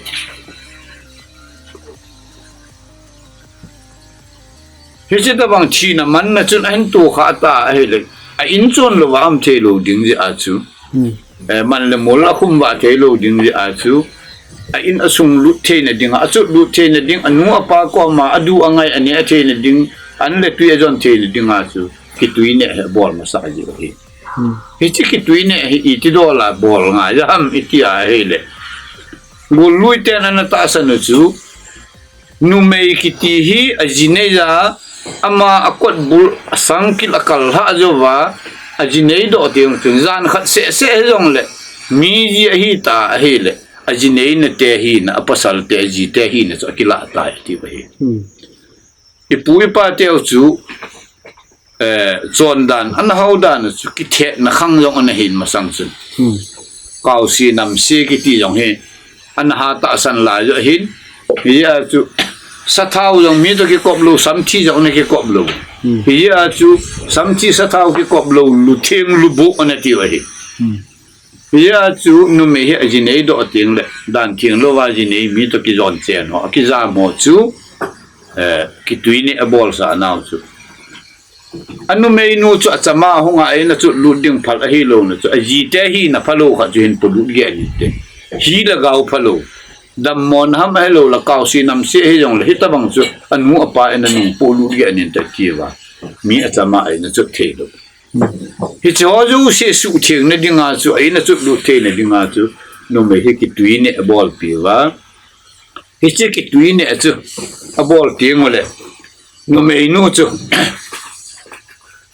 hiche tabang thina manna chun ahin tohkhah ta ahile, a in chon louva aum theilou ding jeh a chu. Hmm. Eh, man le mol akhum vah theilou ding jeh a chu, a in asung lut theina dinga, achot lut theina ding, anu apa koma adu angai aneh theina ding, an le tui ajon theina dinga chu kitui neh hi abol masa jiu ahi. Hmm. Hiche kitui neh hi iti dola bol ngai ham iti ahile, gollui ten ana tahsan u chu, numei kiti hi aji neiya, ama akotbul asangkil akal lhah jouva, aji neidoh teng chun jan khat seh seh hijongle, mi ji ahita ahile, aji neina te hina, apasal te, aji te hina chu akilah tai atiu ahi. Hmm. Ipu ipa teu chu, eh, chondan, ana haudan chu kithetna khang jong ana hin masang chun. Hmm. Kaose namse kiti jong hi, ana ha tahsan lai jong ahin. Hijeh a chu, sathao jong mi toh kikop lou, samthi jong ana kikop lou. Hmm. Hijeh a chu, samthi sathao kikop lou, lutheng lubuh ana tiu ahi. Hmm. Hijeh a chu numei hi aji neidoh teng le, dan theng louva ji nei mi toh kijon chen ho, akijam ho chu, eh, kitui neh abolsah nau chu, anumeinu chu achama hunga a in achot lut ding phal ahilouna chu, aji te hina phalou khat chu hin polut geh in te. Hi le gao phalou. Dammo na ham ahiloule, kaose namse hijongle, hitabang chu anu apa in anung polut geh in te tiuva, mi achama a in achot theilou. Hiche ho jouse suhthengna dinga chu, a in achot lut theina dinga chu, numei hi kitui neh abolpiuva. Hiche kitui neh chu abol teng uleh, numeinu chu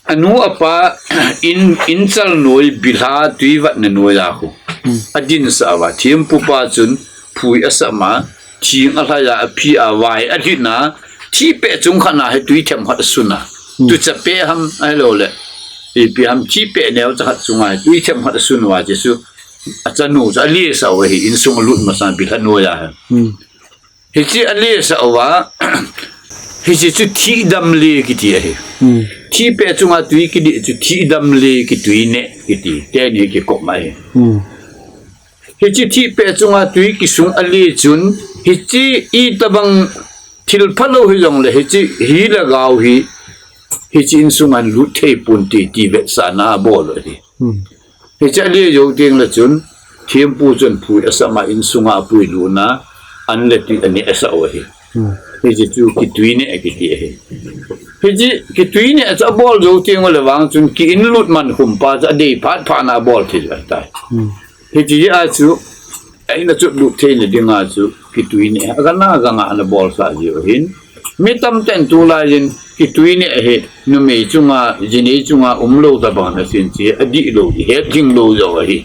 anu apa in, inchal noi, bilha, tui vatna noi a khu adin sah uva, thempupa chun phui asam a, thing alhai a, aphi a, vai alhin a, thihpeh chung khat na hi tui themkhat asun a, tuchapeh ham ahilouleh ipi ham, thihpeh neocha khat chunga hi tui themkhat asun uva, hiche chu achanu chu alesah u ahi, insung alut masang bilha noi a hi. Hiche alesah uva, hiche chu thihdam le kiti ahi. Thihpeh chunga tui kidih chu thihdam le kitui neh kiti, teni kikop ahi. Hiche thihpeh chunga tui kisung ale chun, hiche itobang thil phalou hijongleh, hiche hi le gao hi, hiche insunga lut thei ponte ti vetsahna abol u ahi. Hiche ale jou tengleh chun, thempu chun phui asam a, insunga apuilut a, an le tui aneh asah u ahi. Hiche chu kitui neh kiti ahi. Hiche kitui neh chu abol jou teng uleh vang chun ki inlut mankhum pa chu adei phat phat na abol thei ahitai. Hiche jeh a chu, a in a chotlut theina dinga chu kitui neh agana ganga ana bolsah jiu ahin. Mi tamtah in tulai in kitui neh hi numei chunga, jinei chunga umlou tobang in aseiyin, hiche adihlou, ihet jinglou jong ahi.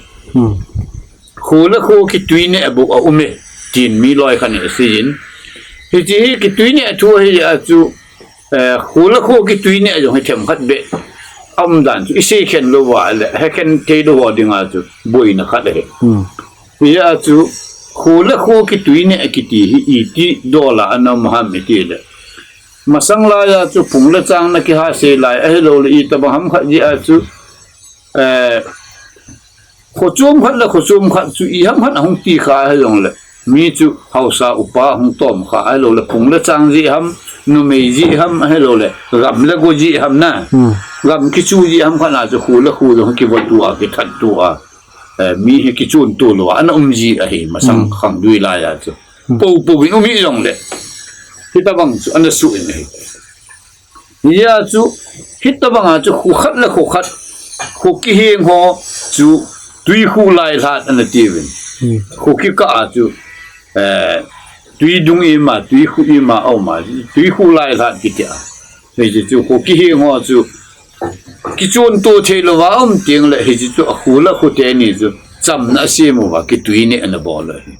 Kho le kho kitui neh bou aume, tin mi loi khat in aseiyin. Hiche hi kitui neh thu ahi a chu, kho le kho kitui neh jong hi themkhat beh aumdan chu isei khen louva leh, hekhen theilou ho dinga chu boina khat ahi. Hijeh a chu kho le kho kitui neh kiti hi iti dol a ana um ham itileh, masang laiya chu phung le chang na kihasei lai ahilouleh itobang ham khat jeh a chu, kho chom khat le kho chom khat chu iham khat ahung tikha hijongleh, mi chu haosa upa ahung tomkha ahilouleh, phung le chang jeh ham, numei jeh ham ahilouleh, gam le go jeh ham na, gam kichu jeh ham khat na chu kho le kho jong kivotu a, kithattu a, mi hi kichonto lou a ana um ji ahi, masang khanglui laiya chu. Poupou in um hijongleh, hitobang chu ana suh in ahi. Hijeh a chu, hitobanga chu kho khat le kho khat, kho kiheng ho chu tui khuh lailhat ana tiuvin. Kho kikah a chu tui dung ima, tui khuh ima auma, tui khuh lailhat kiti a. Hiche chu kho kiheng ho chu kichonto theilouva aum tengleh, hiche chu akho le kho teni chu chamna asem uva kitui neh ana bol u ahi.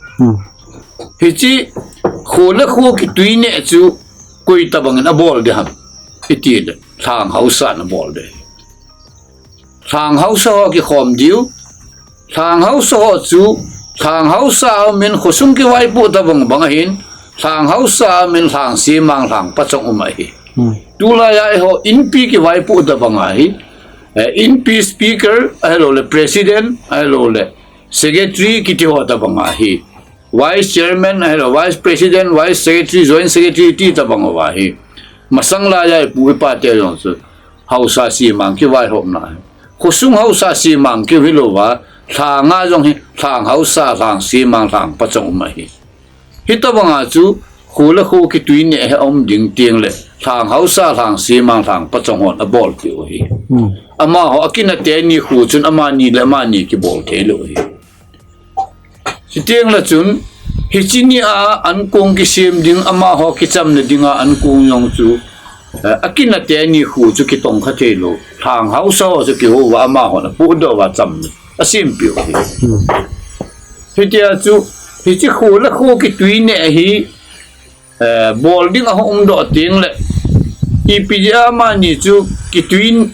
Hiche kho le kho kitui neh chu koi tobang in abol ding ham itileh, lhang haosa in abol ding. Lhang haosa ho kikhom diu. Lhang haosa ho chu, lhang haosa a um in khosung kivaipoh tobang bang ahin, lhang haosa a um in lhang semang, lhang pachong um ahi. Tulaiya eiho inpi kivaipoh tobang ahi, inpi speaker ahilouleh president ahilouleh secretary kiti ho tobang ahi. Vice chairman ahilou, vice president, vice secretary, joint secretary ti tobang uva hi, masang laiya ipu ipa te jong chu haosa semang kivaihopna ahi. Khosung haosa semang kiu hilouva, lhanga jong hi lhang haosa, lhang semang, lhang pachong um ahi. Hitobanga chu kho le kho kitui neh hi aum ding tengleh, lhang haosa, lhang semang, lhang pachong hon abol diu ahi. Amaho akinah teni kho chun amani le amani kibol theilou ahi. Chuteng le chun, hiche nia ankong kisem ding, amaho kichamna dinga ankong jong chu, akinah teni kho chu kitongkha theilou, lhang haosa ho chu kihouva amahon apohdoh uva chamna asempeh u ahi. Hitia chu, hiche kho le kho kitui neh ahi, bol ding ahung umdoh tengleh, ipi jeh a amani chu kitui,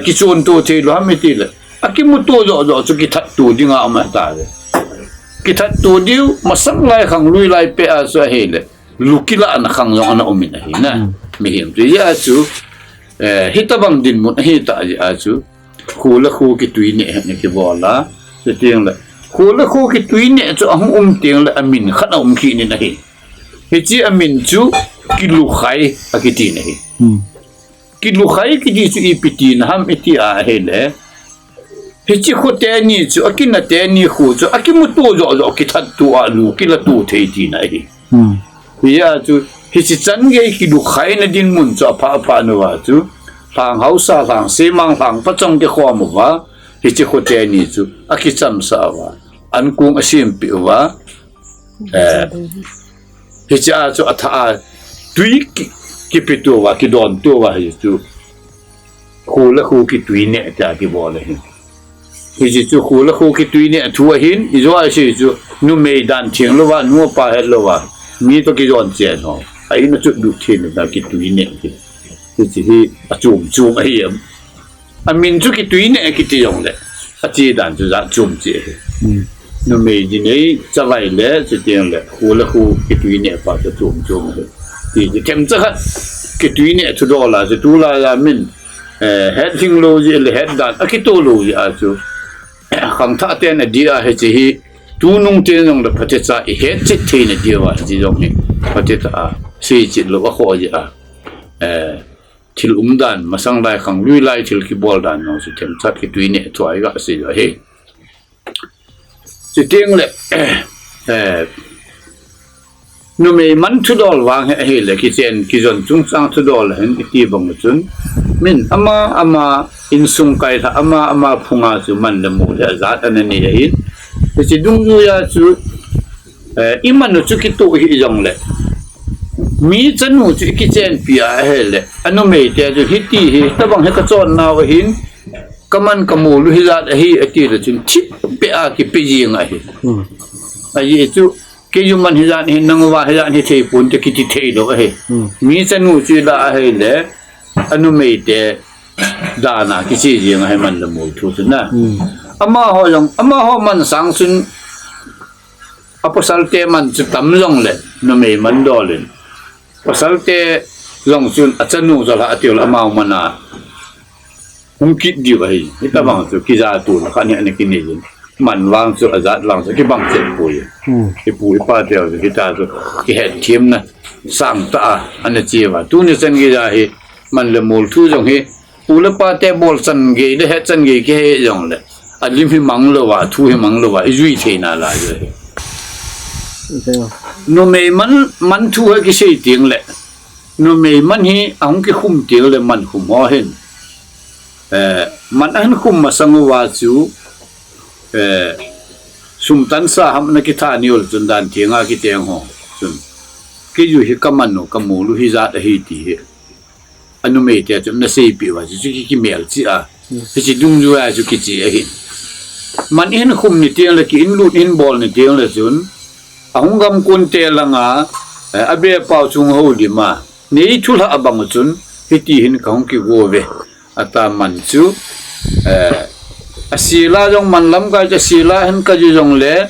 kichonto theilou ham itileh, akimuto joh joh chu kithatto dinga um ahitai. Kithatto diu, masang lai khanglui lai peh a chu ahileh, lu kilahna khang jong ana um in ahi na. Mihem chu hijeh a chu, hitobang dinmun ahitah jeh a chu, kho le kho kitui neh hi ana kibol a, chuteng le, kho le kho kitui neh chu ahung um teng le amin khat aum kit in ahi. Hiche amin chu kilukhai akiti in ahi. Kilukhai kiti chu ipi tina ham iti ahile, hiche kho teni chu, akinah teni kho chu akimuto joh joh kithatto a lu kilato thei tina ahi. Hijeh a chu, hiche chan gei kilukhaina dinmun chu aphah phah nauva chu, lhang haosa, lhang semang, lhang pachong kikhom uva, hiche kho teni chu akichamsah uva, ankong asempeh uva, eh, Hiche a chu athah a tui ki, kipeto uva, kidonto uva hi chu. Khu le khu kitui neh tia kibol ahi. Hiche chu khu le khu kitui neh thu ahin, ijo a sei chu numei dan theng louva, nu pa het louva, mi toh kijon chen ho. A in a chu du theng na kitui neh hi. Hiche hi achom chom ahi em. Amin chu kitui neh kiti jongle, ache dan chu jat chom che ahi. Numei ji nei chavai le, chuteng le, khu le khu kitui neh pa chu chom chom ahi. Ti, ti themcha khat kitui neh thudol a chu tulai a min, eh, het lhing lou jeh le het dan akitoh lou jeh a chu, khangthah ten adih a hiche hi, tunung ten jongle phatecha ihet chet thei nadiuva hiche jong hi, phatecha a sei chet lou akhoh jeh a, eh, thil umdan, masang lai khanglui lai thil kibol dan jong chu themcha kitui neh thu a iga sei u ahi. Chuteng le, eh, numei man thudol vang hi ahile, kichen kijon chungchang thudol ahin iti bang u chun, min ama ama insung kailhah, ama ama phunga chu man le mol hi ajat ana nei ahin. Hiche dungjuia chu, eh, iman u chu kitoh hih jongle, mi chanu chu ikichenpi a ahile, anumei te chu hiti hi, tobang hi kachonnau ahin, kaman kamol u hijat ahi, atile chun thipbeh a kipe jeng ahi. Ajeh chu, keiyu man hijat ahin, nanguva hijat hithei ponte kiti theilou ahi. Mi chanu chu ilah ahile, anumei te dan a kiche jeng ahi man le mol thu chu na. Amaho jong, amaho man sang chun, apasalte man chu tam jongle, numei man dol in. Pasalte jong chun achanu jolhah atiu le amau man a hung kit diu ahi. Hitobang chu kijatona khat hi ana kinei in. Man vang chu ajat vang chu kibang chet poi. Ipu ipa teu chu hita chu kihetthemna sangtah a ana che uva. Tuni chan geija hi man le mol thu jong hi, pu le pa te bolchan gei le hetchan gei kihe jongle, alim hi mang louva, thu hi mang louva ijui thei nalai u ahi. Numei man, man thu hi kisei teng le, numei man hi ahung kikhum teng le mankhum ho hin, eh, man ahin khum masang uva chu, eh, sum tansa ham ana kitha niu le chun dan thenga kiteng ho chun, keiyu hi kaman u, kamol u hijat ahi ti hi anumei te chun ana seipeh uva chu, chu ki, kimelchih a. Hiche dungjuia chu kiche ahin. Man ihin khum ni teng le, ki inlut ihin bol ni teng le chun, ahung gamkon te langa, eh, abepau chu hung houlim a, nei thulhah bang u chun, hiti hin kahung kigo uve. Ataman chu, eh, asel a jong man lamkai chu asel a hin kaji jongle,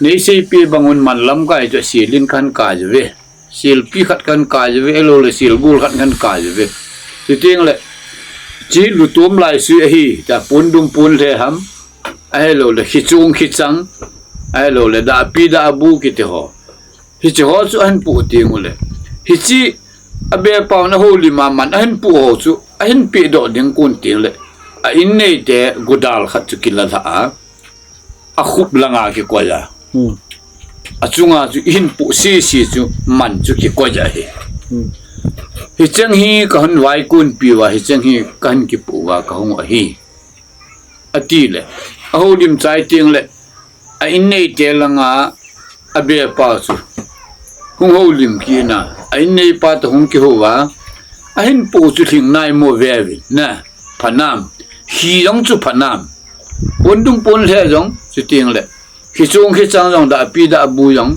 nei seipeh bang un man lamkai chu asel in kahin kai uve. Selpi khat kahin kai uve, ahiloule selgol khat kahin kai uve. Chuteng le, hiche lutom laisui ahi, ta pondum ponlhe ham, ahiloule khichong khichang, ahiloule dahpi dahbu kiti ho. Hiche ho chu ahin poh teng ule, hiche abepau in ahoulim a man ahin poh ho chu ahin pehdoh ding kon teng le, a inneite godal khat chu kilalhah a, akhup langa kikoi a, achunga chu ihin poh sese chu man chu kikoi ahi. Hicheng hi kahin vaikonpi uva, hicheng hi kahin kipoh uva kahung u ahi, atile, ahoulim chai teng le, a inneite langa abepau chu hung houlim kit in a, a inneipa toh hung kihou a, ahin poh chu lhingnai mo veuvin na, phanam, khi jong chu phanam, pondum ponlhe jong chuteng le, khichong khichang jong, dahpi dahbu jong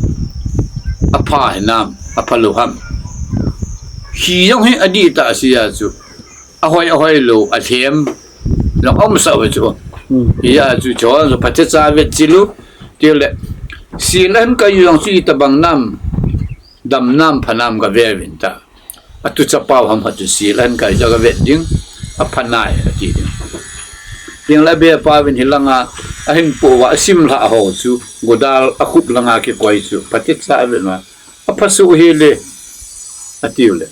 apha hinam, aphalou ham. Khi jong hi adihtah sea chu, ahoi ahoilou, alhem jong aumsah uve chu. Hijeh a chu, chu jong phatecha vetchil u, tile, sel ahin kai u jong chu itobang nam, damnam phanam gaveuvin ta. Atuchapau ham khat chu sel ahin kai chu gavet ding, aphanai ati ding. Tengle abepauvin hilanga ahin poh uva asimlhah ho chu, godal akhup langa kikoi chu phatecha avet uva, aphasoh hile, atiule,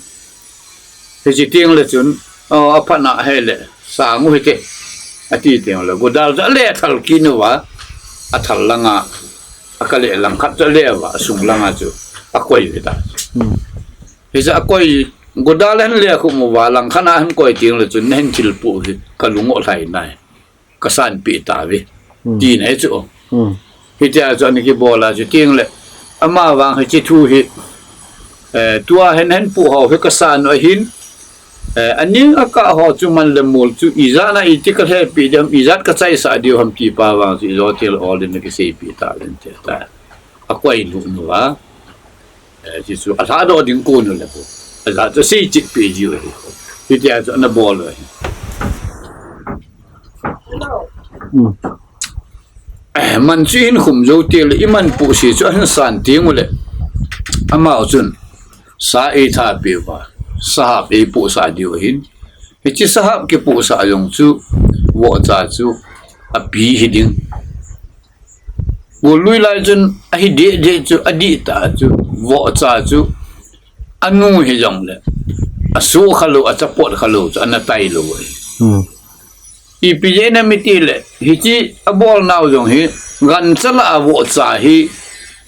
hiche tengle chun, o, aphatna hile, sang u hite, ati tengle, godal chu alethal kit uva, athal langa, akale langkhat chu ale uva, asung langa chu akoi u hita. Hiche akoi, godal ahin lekhup uva, langkhat a ahin koi tengle chun, nahin thilpoh hi kalung u lhai nai, kasanpeh tauve, tina ahi chu. Hitia chu ana kibol a chu tengle, Ama vang hiche thu hi, eh, tua hen hen pu ho hi kasan u ahin, eh, aning akah ho chu man le mol chu ijat na iti kalhepi dem, ijat kachaisah diu ham ti pa vang chu ijo til ol din kiseipi ta din te ta. Akoi lu nu a. Eh, ti chu alha do ding ko nu le pu. Alha chu sei chit pi diu hi. Ti tia chu na bol u hi. Hmm. Eh, man chu in khum jou ti le, i man pu si chu ahin san ti ngu le. Amau chun, sa ei tha pi va, sahap ei pu sa diu ahin. Hiche sahap kipu sa jong chu, vohcha chu, api hi ding. Golui lai chun, ahi deh deh chu, adih ta chu, vohcha chu, anu hi jong le, asu kha lou, achapot kha lou chu, ana tai lou ahi. Hmm. Ipi jeh inem iti le, hiche abol nau jong hi, gancha lah a vohcha hi,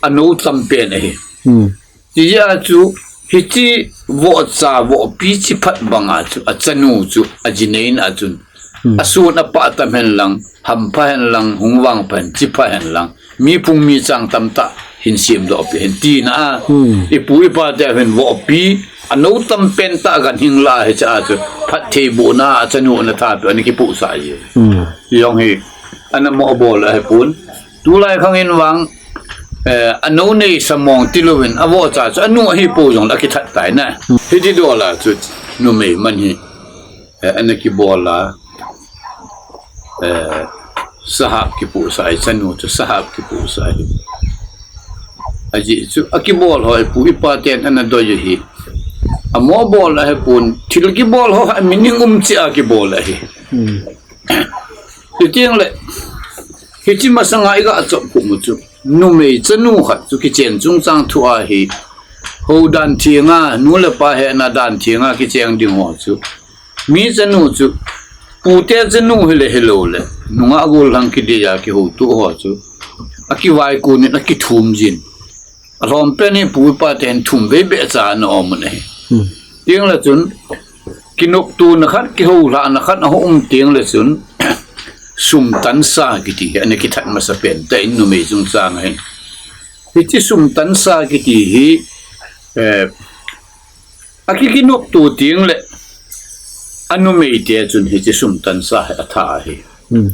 anou tam pen ahi. Hmm. Ti jeh a chu, hiche vohcha, vohpi chi phat bang a chu, achanu chu, ajinei in a chun. Hmm. Asun apah tam hen lang, hampha hen lang, hung vangpha hen, chipha hen lang. Mi phung mi chang tamtah hin siam doh pi hen tina a. Hmm. Ipu ipa te hin vohpi, anou tam pen tah ganhing lah a hiche a chu. Phatthei bohna, achanu ana tha pi, ana kipu sa ji. Hmm. Jong hi, ana mo bol ahi pon. Tulai khang in vang, eh, anou nei samong ti louvin, avohcha chu, anu ahi pou jong la kithat tai na. Hmm. Hiti dol a chu, numei man hi. Eh, ana kibol a, eh, sahap kipu sa hi, chanu chu sahap kipu sa hi. Ajeh chu, akibol ho ipu ipa ten ana doi u hi. Amo bol ahi pon, thil kibol ho ha meaning um cheh a kibol ahi. Hmm. Ti teng le, hiche masanga iga chop khu mu chu, numei chanu khat chu kichen chungchang thu ahi. Hou dan theng a, nu le pa hena dan theng a kicheng ding ho chu. Mi chanu chu, pute chanu hile hilou le, nungah gollhang kidei a kihouto ho chu, akivaikon in akithum jin. Alhom pen hi pu pa ten thum vei beh cha ana um un ahi. Hmm. Teng le chun, kinoptona khat, kihoulhahna khat aum teng le chun, sum tansa kiti hi ana kithat masa pen tah in numei chungchang ahin. Hiche sum tansa kiti hi, eh, akikinopto teng le, anumei te chun hiche sum tansa hi atha ahi. Hmm.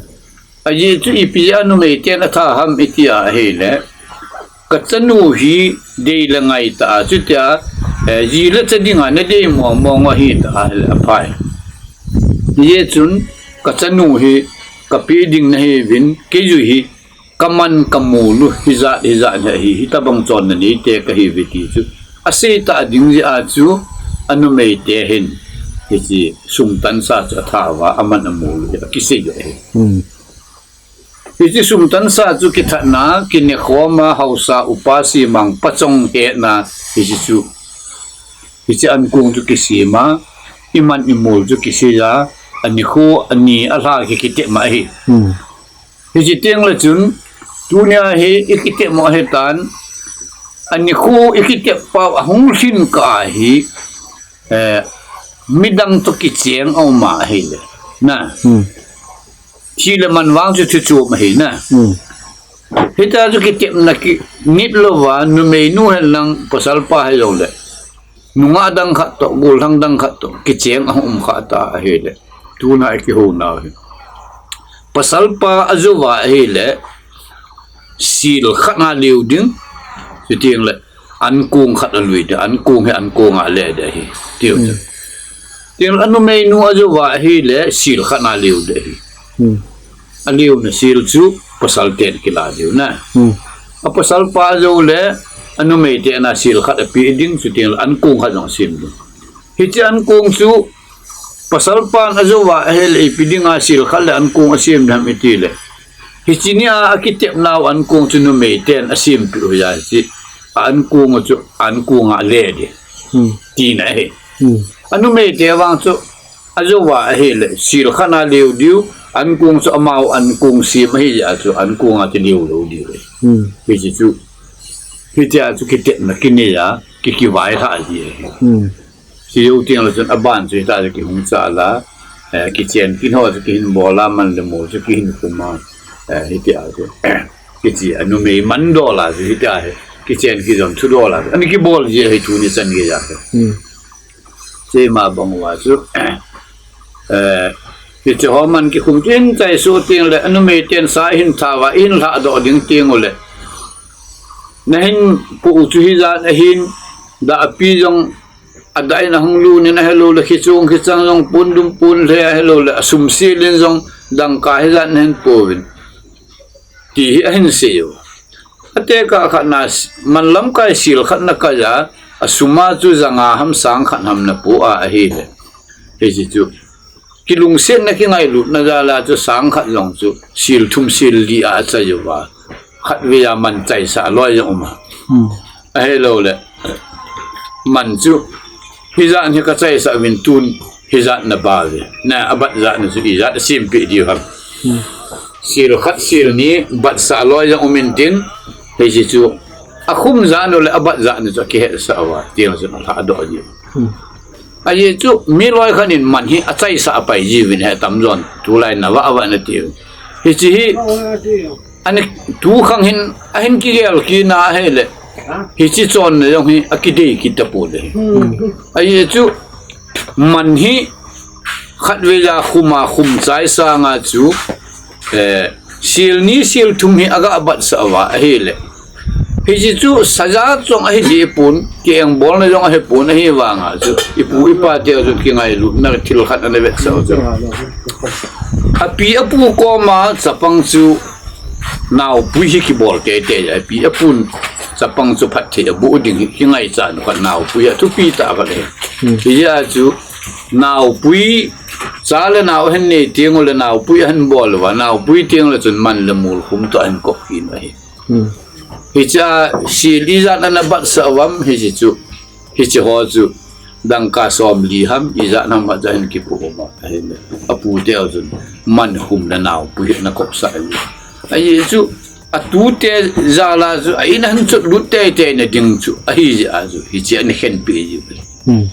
Ajeh chu ipi jeh a numei ten atha ham iti ahile, kachanu hi dei le ngai tah a, chutia, eh, ji le cha dinga nadei mong mong u ahi tah ahile aphai. Hijeh chun kachanu hi kapeh ding nahiuvin, keiyu hi kaman kamol u hijat, hijat hi ahi, hitobang chonna neite kahiuve ti chu. Asei tah ding jeh a chu, anumei te hin, hiche sum tansa chu atha uva, aman amol u hi akisei u ahi. Hmm. Hiche sum tansa chu kithatna, kinekhom a, haosa, upa, simang, pachong hetna, hiche chu. Hiche ankong chu kisem a, iman imol chu kisei a, anikho, ani, alha ki kitep ma ahi. Hmm. Hiche teng le chun, tunia hi ikitep mo ahitan, anikho ikitep pau ahung lhin kah a hi, eh, midang toh kicheng aum ahile. Na. Hmm. Thi le man vang chu thu chom ahi na. Hmm. Hitia chu kitepna kinit louva, numeinu hen lang, pasalpa hijongle. Nungah dang khat toh, gollhang dang khat toh, kicheng aum kha ta ahile. Tuna ikihou nau hi. Pasalpa ajouva ahile, sil khat na leo ding. Chuteng le, ankong khat alui ding, ankong hi ankong a le ding ahi. Tiu chu. Hmm. Teng le anumeinu ajouva ahile, sil khat na leo ding ahi. Hmm. Aleona sil chu pasal ten kila diu na. Hmm. Apasalpa ajou le, anumei ten a sil khat ape ding, chuteng le ankong khat jong asem ding. Hiche ankong chu, pasalpan ajouva ahile ipi dinga sil khat le ankong asem ding ham itile. Hiche nia akitepnau ankong chu numei ten asempeh u ahi jeh. Ankong chu ankong a le ding. Hmm. Tina ahi. Hmm. Anumeite vang chu ajouva ahile sil khat na leo diu, ankong chu amau ankong sem ahi jeh a chu ankong a chu leo lou diu ahi. Hmm. Hiche chu, hitia chu kitepna kinei a, ki, kivailhah ji ahi. Hmm. Chujou teng le chun aban chu hitia chu kihung chal a, eh, kichen kin ho chu kihin bol a, man le mol chu kihin khum a, eh, hitia chu. Kiche a numei mandol a chu hitia hi. kichen kijom thudol a ana kibol ji ahi tuni chan geija. Hmm. Chema bang uva chu, eh, hiche ho man kikhum chin chai suh teng le, anumei ten sa hin tha uva, hin lhah doh ding teng ule. Nahin pu u chu hijat ahin, dah api jong, adah in ahung lut in ahilou le, khichung khichang jong pon dum pon le ahilou le, asum sil in jong dangka hijat nahin pouvin. Ti hi ahin sei u. Atekah khat na s-, man lamkai sil khat na kaija, asum a chu janga ham sang khat ham na pu a ahile. Hiche chu. Kilungsetna kingailutna jal a chu sang khat jong chu sil thum sil li a achai uva. Khatvei a man chaisah loi jong um a. Hmm. Ahilou le. Man chu. Hijat hi kachaisah uvin tun hijat na ba uve. Na abat jat na chu ijat a simpeh diu ham. Hmm. Sil khat sil ni batsah loi jong um intin. Hiche chu. Akhum jat nu le abat jat nu chu akihetsah uva. Ti jong chu alhah doh ji. Hmm. Ajeh chu mi loi khat in man hi achaisah apai jiuvin he tamjon. Tulai na vah vah na tiu. Hiche hi. Ani tu khang hin, ahin kigel kit na ahile. Hiche chonna jong hi, akidei kit tapon le. Hmm. Ajeh chu, man hi, khatvei a khum a khum chai sanga chu, eh, sil ni sil thum hi aga batsah uva ahile. Hiche chu, saja jong ahi jipon, kiengbolna jong ahipon ahi vanga chu. Ipu ipa teu chu kingailutna thil khat ana vetsah u chu. Api apu koma chapang chu naopui hi kibol teitei, api apun chapang chu phatthei aboh ding hi kingaichat u khat naopui a thupi tah khat ahi. Hmm. Hijeh a chu naopui cha le nao ahin nei teng ule naopui ahin bol uva, naopui teng le chun man le mol khum toh ahin kop kit u ahi. Hmm. Hiche a sil ijat ana batsah uvam hiche chu. Hiche ho chu dangka somli ham, ijat ham a chu ahin kipu uva, ahile. Apu teu chun man khum le naopui hi ana kopsah u. Ajeh chu, atute jal a chu, a in ahin chotlut teitei na ding chu, ahi jeh a chu, hiche ana khenpeh ji. Hmm.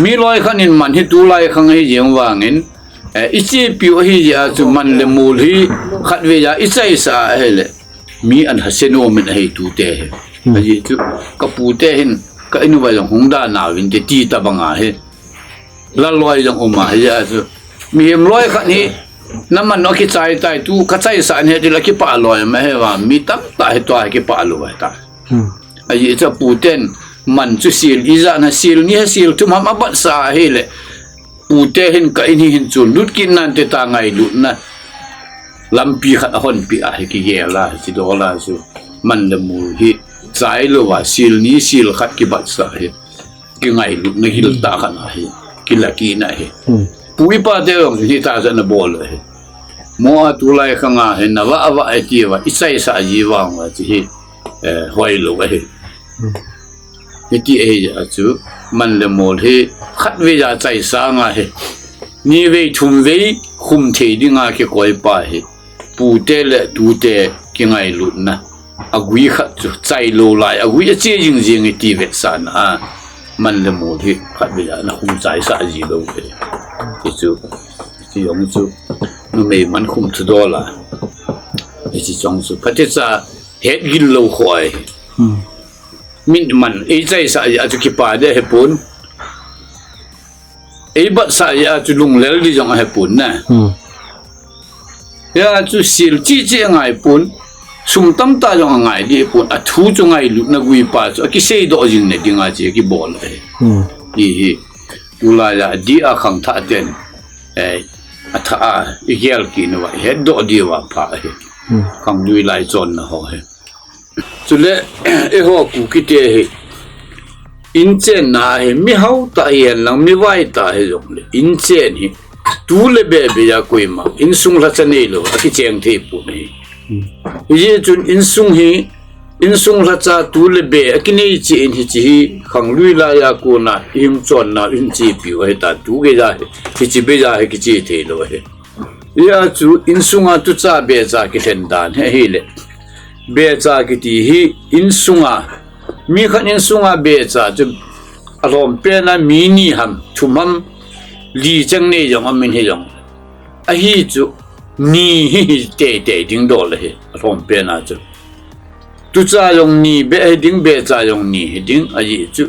Mi loi khat in man hi tulai khang ahi jeng vangin, eh, ichepiu ahi jeh a chu, man le mol hi khatvei a ichaisah ahile. Mi ana hase nom in ahi tute hi. Hmm. Ajeh chu, kapu te hin, ka in uva jong hung da nauvin te ti tabang ahi. Lal loi jong um ahi jeh a chu. Mihem loi khat hi, naman u kichai tai tu, kachaisah in he ti la kipah loi ma he va, mi tamtah hi tua hi kipah lou ahi ta. Hmm. Ajeh chu apu ten, man chu sil ijat na sil ni ha sil thum ham abatsah ahile. Pute hin ka in hi hin chun lut kit nante ta ngailutna lampi khat ahonpeh a hi kigel a, hiche dol a chu man le mol hi chai louva sil ni sil khat kibatsah hi kingailutna gil tah khat ahi, kila kit na hi. Hmm. Pu ipa te jong chu hita chu ana bol u ahi. Mo a tulai khang a hi na vah vah e ti uva, ichaisah ji vang uva chu hi, eh, hoilou ahi. Hmm. Hiti ahi jeh a chu, man le mol hi, khatvei a chaisang ahi. Nivei, thumvei, khum thei dinga kikoi pa hi. Pute le tute kingailutna. Agui khat chu, chailou lai, agui ache jing jing e ti vetsahna a. Man le mol hi, khatvei a ana khum chaisah ji lou ahi. Hichu, hichu jong chu, numei man khum thudol a. Hichu jong chu, phatecha, hetgil lou kho ahi. Hmm. Min man, eichaisah jeh a chu kipa ding ahipon. Eibatsah jeh a chu lunglel ding jong ahipon na. Hmm. Hia chu sil cheh cheh angaipon. Sum tamtah jong angai ding ahipon. Athu chu ngailutna gui pa chu. Akiseidoh jing na dinga chu akibol ahi. Hmm. Hihi. Tulai a dih a khangthah ten. Eh, athah a, igel kit nauva, ihetdoh diuva pha ahi. Hmm. Khanglui lai chonna ho hi. Chule, eiho Kuki te hi, inchenna hi, mihao tah hihen lang, mivai tah hijongle, inchen hi, tu le be be a koima, insung lhacha neilou, akicheng thei pon ahi. Hmm. Hijeh chun insung hi, insung lhacha tu le be, akinei cheh in hiche hi, khanglui laiya kona, ihung chonna, ihin chepiu ahitan, tu geija hi, hiche beija hi kiche theilou ahi. Hia chu insunga tucha becha kilhen dan hi ahile. Becha kiti hi insunga, mi khat insunga becha chu alhompen a mi ni ham, thum ham, li cheng nei jong amin hijong. Ahi chu ni hi hi teitei ding dol ahi, alhompen a chu. Tucha jong ni beh hiding, becha jong ni hiding, ajeh chu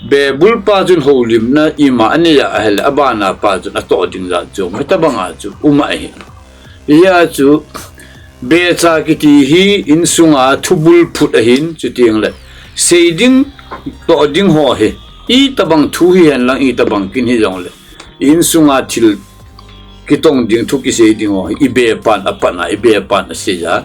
bebul pa chun houlimna ima anei a ahile, abana pa chun atoh ding jat chu, hitabanga chu um ahi. Hijeh a chu, becha kiti hi insunga thubul phut ahin, chuteng le, sei ding, toh ding ho hi, itabang thu hihen lang, itabang kin hijongle, insunga thil kitong ding, thu kisei ding ho hi, ibepan apan a, ibepan asei a.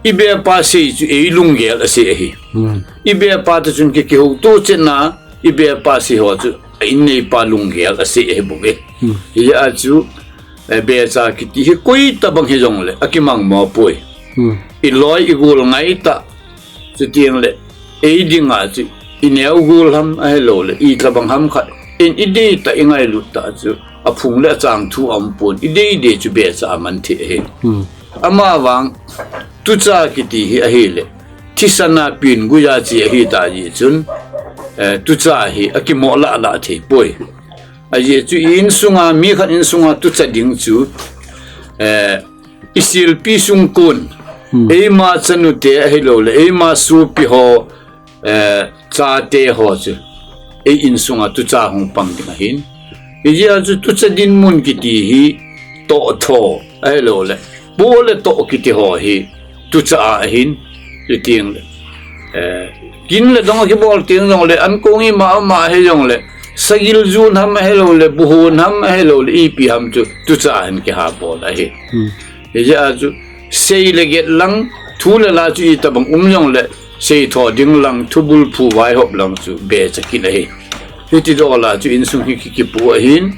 Ibepa sei chu ei lunggel asei ahi. Hmm. Ibepa toh chun ki, kihouto chetna, ibepa sei ho chu, a inneipa lunggel asei ahi bou ve. Hmm. Hijeh a chu, eh, becha kiti hi koitabang hijongle, akimang mo poi. Hmm. Iloi igol ngai tah, chuteng le, ei dinga chu, ineo gol ham ahilou le, itabang ham khat, in idei tah, ingailut tah chu, aphung le achang thu aum pon, idei dei chu becha aman thei ahi. Hmm. Amavang, tucha kiti hi ahile, thisan a pin guija chi ahi ta jeh chun, eh, tucha hi akimo lah lah thei poi. Ajeh chu i insunga, mi khat insunga tucha ding chu, eh, isilpi sungkon, Hmm. eima chanute ahilou le, eima sopi ho, eh, chate ho chu, ei insunga tucha hung pang ding ahin. Hijeh a chu tucha dinmun kiti hi toh tho ahilou le, po le toh kiti ho hi tucha a ahin, chuteng le. Eh, kin le dong kibol teng jongle, ankong ima ama hijongle, sagil jun ham ahilou le, buhon ham ahilou le, ipi ham chu tucha a hin kihapol ahi. Hmm. Hijeh a chu, sei le get lang, thu le la chu itabang um jongle, sei tho ding lang, thubul phu vaihop lang chu becha kin ahi. Hiti dola chu insung hi ki, kipo ahin,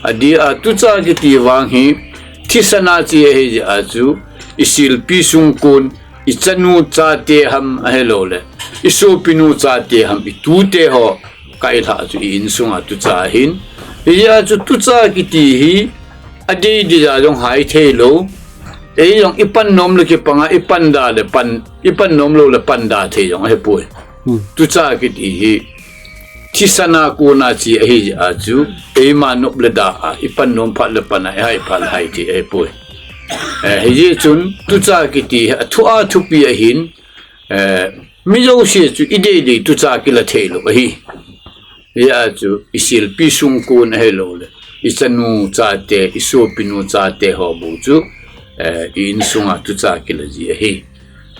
adeh a tucha kiti vang hi, thisan a chi ahi jeh a chu, isilpi sungkon, ichanu chate ham ahilou le, isopinu chate ham, itute ho, kailhah chu i insunga tucha ahin. Hijeh a chu tucha kiti hi, adei dei a jong hai thei lou. Ei jong ipan nom le kipanga, ipan da le pan, ipan nom lou le pan da thei jong ahipoi. Hmm. Tucha kiti hi, thisan a kona chi ahi jeh a chu, eima nop le da a, ipan nom phat le pan a, ihai phat le hai thei ahipoi. Eh, hijeh chun, tucha kiti hi, athu a thupi ahin, eh, mi jouse chu idei dei tucha kila thei lou ahi. Hijeh a chu, isilpi sungkon ahilou le, ichanu chate, isopinu chate ho bou chu, eh, i insunga tucha kila ji ahi.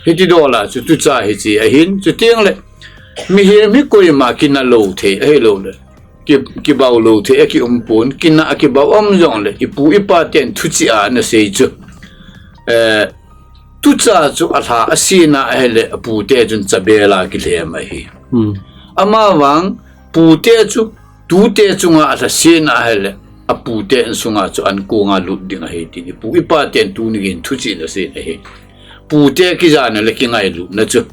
Hiti dola chu tucha hiche ahin, chuteng le, mihem hi koima kina lou thei ahilou le, ki, kibau lou thei akium pon, kina akibau um jongle, ipu ipa ten thuchih a ana sei chu. Eh, tucha chu alha asena ahile, apute chun chabela kilhem ahi. Hmm. Amavang, pute chu, tute chunga alhasena ahile, apute insunga chu ankonga lut ding ahi tin, ipu ipa ten tuni geiyin thuchih ana sei ahi. Pute kijana le kingailutna chu.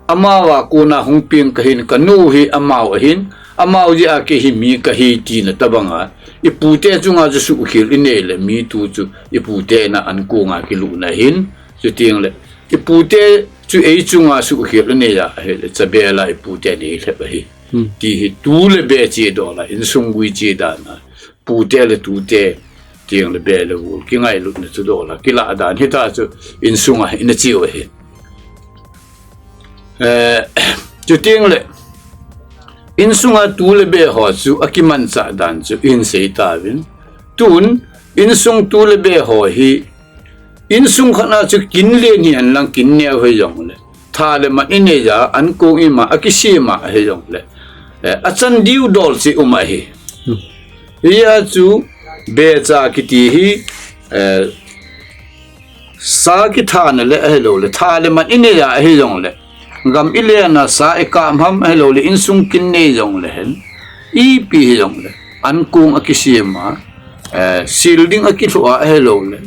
Amau a kona hung peng kahin, kanu hi amau ahin, amau jeh a kei hi mi kahi tina tobanga, ipute chunga chu suhkhel inei le mi tu chu ipute na ankonga kilutna ahin, chuteng le ipute chu ei chunga suhkhel inei a ahile, chabela ipute nei lhep ahi. Hmm. Ti hi tu le be chedoh la, insung gui che dan a. Pute le tute, chuteng le be le gol, kingailutna chu doh la, kilah dan hita chu insunga ina cheu ahi. Eh, chuteng le, insunga tu le be ho chu akimanchah dan chu ihin sei tauvin. Tun, insung tu le be ho hi, insung khat na chu kin len hihen lang kin neo hijongle, tha le man inei a, ankong ima, akisem a hijongle, eh, achan diu dol chu um ahi. Hmm. Hijeh a chu becha kiti hi, eh, sa kithana le ahilou le, tha le man inei a hijongle, gam ilen a sa ikap ham ahilou le, insung kin nei jongle hen, ipi hijongle, ankong akisem a, eh, sil ding akilhu a ahilou le,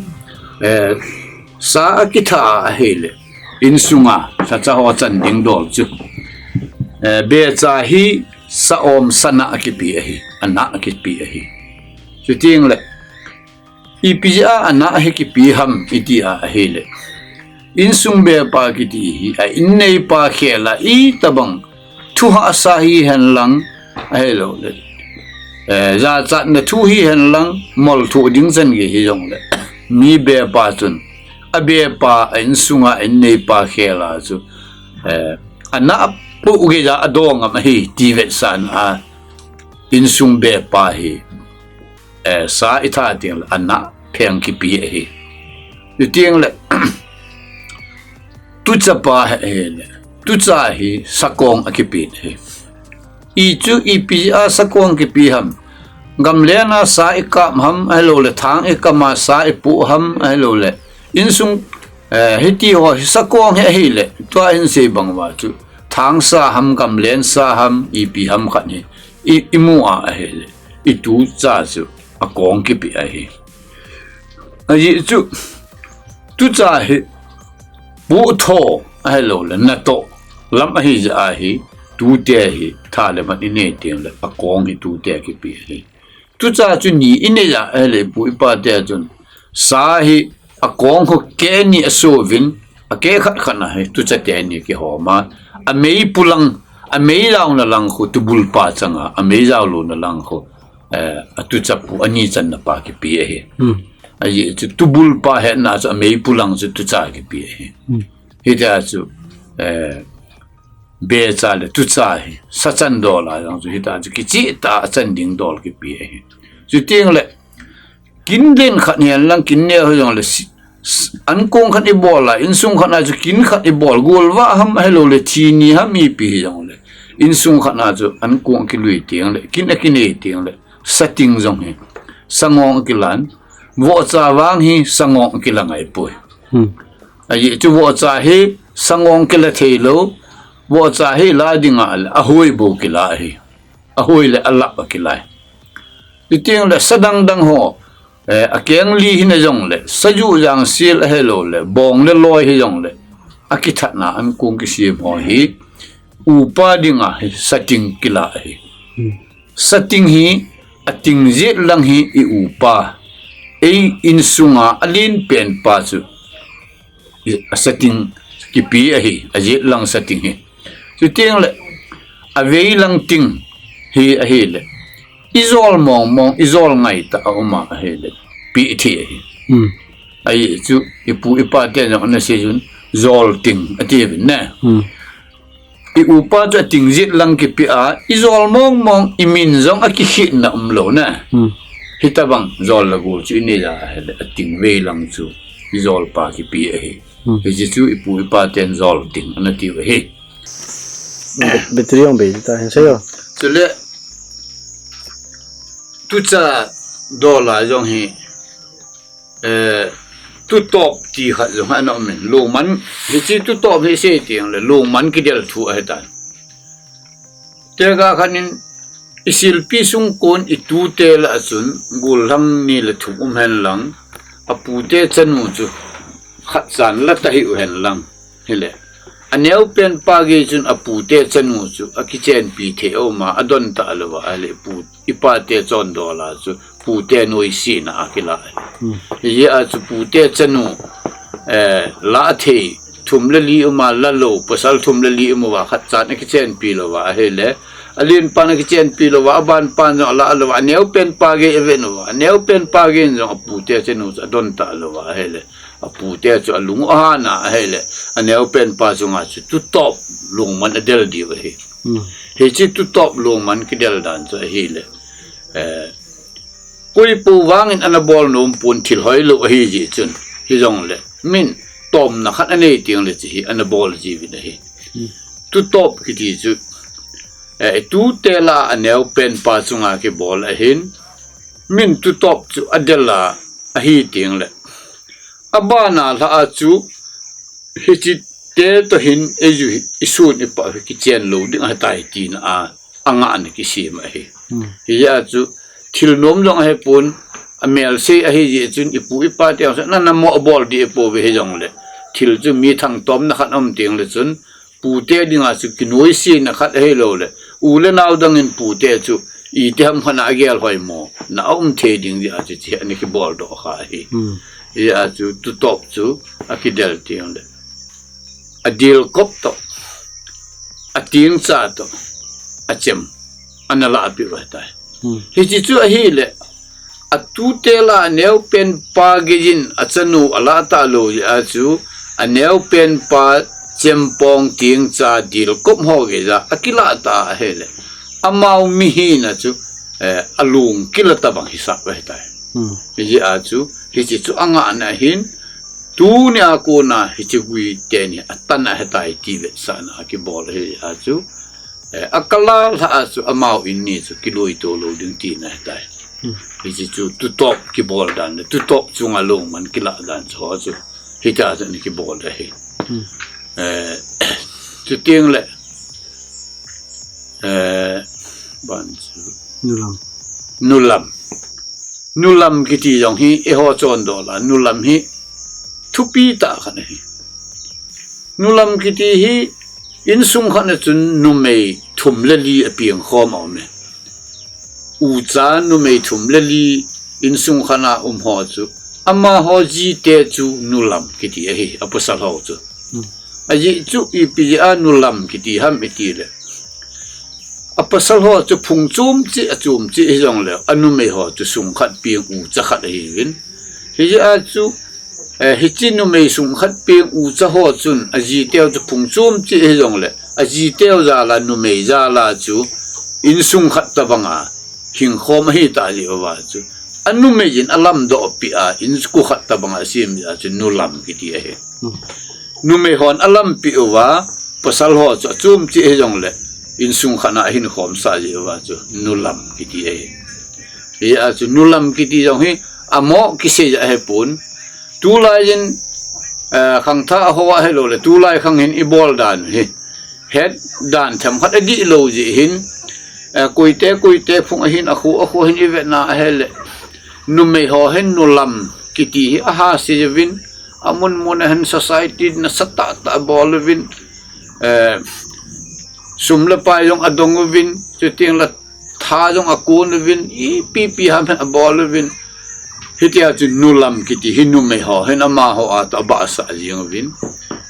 eh, sa akitha a ahile, insunga, sa cha ho chan ding dol chu. Eh, becha hi sa om sa nah akipe ahi, anah akipe ahi. Chuteng le, ipi jeh a anah hi kipe ham iti a ahile, insung bepa kiti hi a inneipa khel a itobang thu hahsa hihen lang ahilou le, eh, jachatna thu hihen lang, molthoh ding chan gei hijongle, mi bepa chun abepa a insunga inneipa khel a chu Eh, ana pu uge ja adong am ahi, ti vetsahna a insung bepa hi, eh, sa itha teng le ana pheng kipe ahi. Chuteng le, tuchapa hi, hi le, tucha hi sakong akipe ahi. Ichu ipi a sakong kipe ham? Gamlen a sa ikap ham, ahilou le thang ikam a sa ipu ham, ahilou le insung, eh, hiti ho hi sakong hi ahi le, tua hin sei bang uva chu, thang sa ham, gamlen sa ham, ipi ham khat hi i, imu a ahi le, i tucha chu akong kipe ahi. Ajeh chu, tucha hi, pu tho, ahilou le, natoh lam ahi jeh a hi, tute hi, tha le man inei teng le, akong hi tute kipe ahi. Tucha chu ni inei a, ahile ipu ipa te chun, sa hi akong ho keh ni aso uvin, akeh khat khat na hi, tucha teni kihom a, amei pulang, amei launa lang khu, tubul pa chang a, amei jao louna lang khu, eh, atucha pu ani channa pa kipe ahi. Hmm. Ajeh chu tubul pa hetna chu amei pulang chu tucha kipe ahi. Hmm. Hitia chu, eh, becha le tucha hi, sa chan dol a jong chu, hitia chu kicheh tah a chan ding dol kipe ahi. Chuteng le, kin len khat hihen lang, kin neo hijongle, si, s-, ankong khat ibol a, insung khat na chu kin khat ibol, golvah ham ahilou le, thi ni ham ipi hijongle, insung khat na chu ankong akilui teng le, kin akinei teng le, sating jong hi, sangong akilan, vohcha vang hi, sangong akila ngai poi. Hmm. Ajeh chu vohcha hi, sangong kila thei lou, vohcha hi la ding a le, ahoi bou kila ahi. Ahoi le alap akilai. Chuteng le sa dang dang ho, eh, akeng li hina jongle, sa ju jang sil ahilou le, bong le loi hijongle, akithatna ankong kisem ho hi, upa ding a hi sating kila ahi. Hmm. Sating hi, ating jet lang hi i upa. Ei insung a alen pen pa chu, i, asating kipe ahi, ajet lang sating hi. Chuteng le, avei lang ting hi ahile, ijol mong mong, ijol ngai tah a um a ahile, pe thei ahi. Hmm. Ajeh chu, ipu ipa ten jong ana sei chun, jol ting ati uvin ne. Hmm. I upa chu ating jet lang kipe a, ijol mong mong, imin jong akikhetna umlou ne. Hmm. Hitabang jol le gol chu inei a ahile, ating vei lang chu ijol pa kipe ahi. Hmm. Hiche chu ipu ipa ten jol ting ana tiu ahi. Bat-, battery jong bei ta hin sei o. Chule, tucha dol a jong hi, eh, tutop ti khat jong ana um in. Lungman, hiche tutop hi sei teng le, lungman kidel thu ahitan. Tekah khat in, isilpi sung kon itute lah a chun, gollhang ni le thum um hen lang, apute chanu chu, khat chan la ta hih u hen lang. Hile, aneo pen pa gei chun apute chanu chu akichenpi thei aum a, adon talou a, ahile pu, ipate chondol a chu pute noisena a kila. Hmm. Hijeh a chu pute chanu, eh, la thei thum le li um a la lou, pasal thum le li um uva khat chan akichenpi lou va, ahile, alen pan akichenpi lou va, aban pan jong ala lou va, aneo pen pa gei aven uva, aneo pen pa gei in jong apute chanu chu adon talou va, ahile, apute chu alung u ahan a ahile, aneo pen pa chunga chu tutop lungman adel diu ahi. Hmm. Hiche tutop lungman kidel dan chu ahile, eh, koipu vangin ana bol nom pon, thil hoilou ahi jeh chun, hijongle, min tomna khat anei teng le hiche hi ana bol jiuvin ahi. Hmm. Tutop kiti chu, eh, tute lah a aneo pen pa chunga kibol ahin, min tutop chu adel a, ahi teng le, abana lah a chu, hiche te toh hin eiju hi, isun ipa hi kichen lou ding ahitai tina a, angahna kisem ahi. Hmm. Hijeh a chu, thil nom jong ahipon, amel sei ahi jeh chun, ipu ipa te jong chu, nana mo abol dih ipouve hijongle, thil chu mi thangtomna khat aum teng le chun, pute dinga chu kinoisena khat ahilou le, u le nao dangin pute chu, iti ham khat a agel hoimo na aum thei ding jeh a chu, hiche ana kibol doh kha ahi. Hmm. Hijeh a chu, tutop chu akidel teng le, adilkop toh, atingcha toh, achem, ana lahpeh u ahitai. Hmm. Hiche chu ahile, atute lah a aneo pen pa gei in achanu alah talou jeh a chu, aneo pen pa chempong, tingcha, dilkop ho geija akilah ta ahile, amau mihina chu, eh, alung kila tabang hisap ahitai. Hmm. Hijeh a chu, hiche chu angahna ahin, tunia kona hiche gui teni atan ahitai ti vetsahna kibol ahi a chu, eh, akala lha a chu amau in ni chu kiluito lou ding tina ahitai. Hmm. Hiche chu tutop kibol dan le, tutop chunga lungmon kilah dan chu ho chu, hitia chu ana kibol ahi. Hmm. Eh, chuteng le, eh, ban chu. Nulam. Nulam. Nulam kiti jong hi eiho chondoh la, nulam hi thupi tah khat ahi. Nulam kiti hi insung khat na chun numei thum le li apengkhom a um e. Ucha numei thum le li insung khat na um ho chu, amaho jite chu nulam kiti ahi, apasal ho chu. Hmm. Ajeh chu ipi jeh a nulam kiti ham iti le, apasal ho chu phung chom cheh, achom cheh hijongle, anumei ho chu sung khat peng ucha khat ahiuvin. Hijeh a chu, eh, hiche numei sung khat peng ucha ho chun ajiteu chu phung chom cheh hijongle, ajiteu jal a, numei jal a chu insung khat tabang a hingkhom ahitah jeh uva chu, anumei in alamdoh peh a, insung khat tabang a asem jeh a chu nulam kiti ahi. Hmm. Numei hon alampeh uva, pasal ho chu achom cheh hijongle, insung khat na ahinkhomsah jeh uva chu nulam kiti ahi. Hijeh a chu nulam kiti jong hi amo kisei jeh ahipon. Tulai in, eh, khangthah ho ahilou le, tulai khang hin ibol dan u hi het dan themkhat adih lou jeh hin, eh, koite koite phung ahin, akho akho hin ivetna ahile, numei ho hin nulam kiti hi ahasei uvin, amun mun a hin society nasatah tah abol uvin, eh, sum le pai jong adong uvin, chuteng le tha jong akon uvin, ipi ipi ham hin abol uvin. Hitia chu nulam kiti hi numei ho hin amaho a toh abahsah jeng uvin.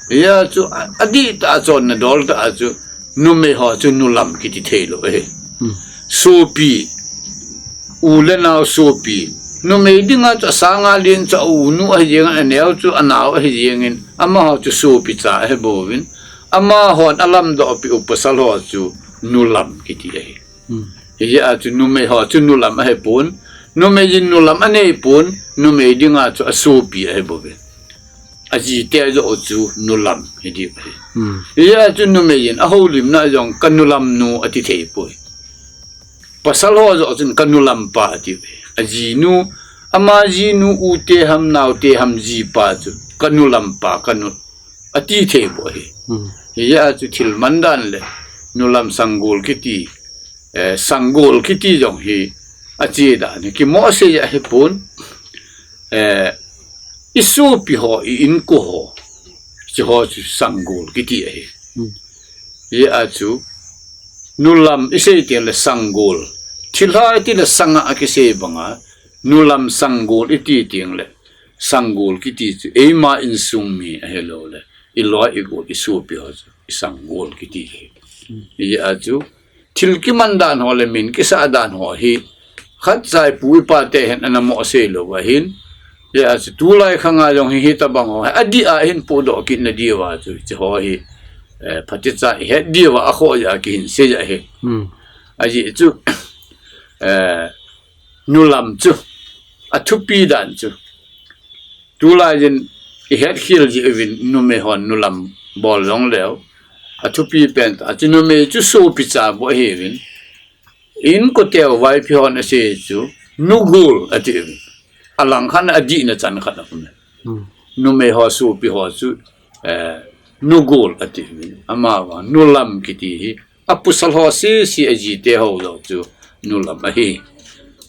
Hijeh a chu a, adihtah a chonna dol tah a chu numei ho chu nulam kiti theilou ahi. Hmm. Sopi, u le nao sopi. Numei dinga chu asanga len chu a unu ahi jengin, aneo chu anao ahi jengin, amaho chu sopi cha ahibouvin. Amahon alamdoh peh u pasal ho chu nulam kiti ahi. Hmm. Hijeh a chu numei ho chu nulam ahipon, numei in nulam aneipon, numei dinga chu asopi ahibouve. Ajite joh chu nulam hidiu ahi. Hmm. Hijeh a chu numei in ahoulimna jong kanulam nu ati theipoi. Pasal ho joh chun kanulam pa atiu ahi. Ajinu, ama jinu, ute ham, naote ham, jipa chu kanulam pa, kanu ati thei bou ahi. Hmm. Hijeh a chu thil man dan le nulam sanggol kiti, eh, sanggol kiti jong hi ache dan hi kimohsei ahipon, eh, isopi ho, i-inko ho, hiche ho chu sanggol kiti ahi. Hmm. Hijeh a chu nulam isei teng le sanggol, thilha iti le sanga akisei banga, nulam sanggol iti teng le, sanggol kiti chu eima insung mi ahilou le, iloi igol isopi ho chu isanggol kiti ahi. Hijeh a chu thil kiman dan ho le min kisah dan ho hi khatcha ipu ipa te hin ana mohsei lou ahin. Hijeh a chu tulai khanga jong hi hitabang ho hi adih a ihin pohdoh kit nadiuva chu, hiche ho hi, eh, phatecha ihet diuva akhoh jeh a kihin sei ahi. Hmm. Ajeh chu, eh, nulam chu athupi dan chu tulai in ihet khel jeh uvin numei hon nulam bol jongleu, athupi pen tah chu numei chu sopi cha bou ahiuvin. Inko teu Vaiphei hon asei chu nugol atiuvin. Alang khat a adihna chan khat aume. Hmm. Numei ho sopi ho chu, eh, nugol atiuvin. Amavang nulam kiti hi apasal ho sese, ajite ho joh chu nulam ahi.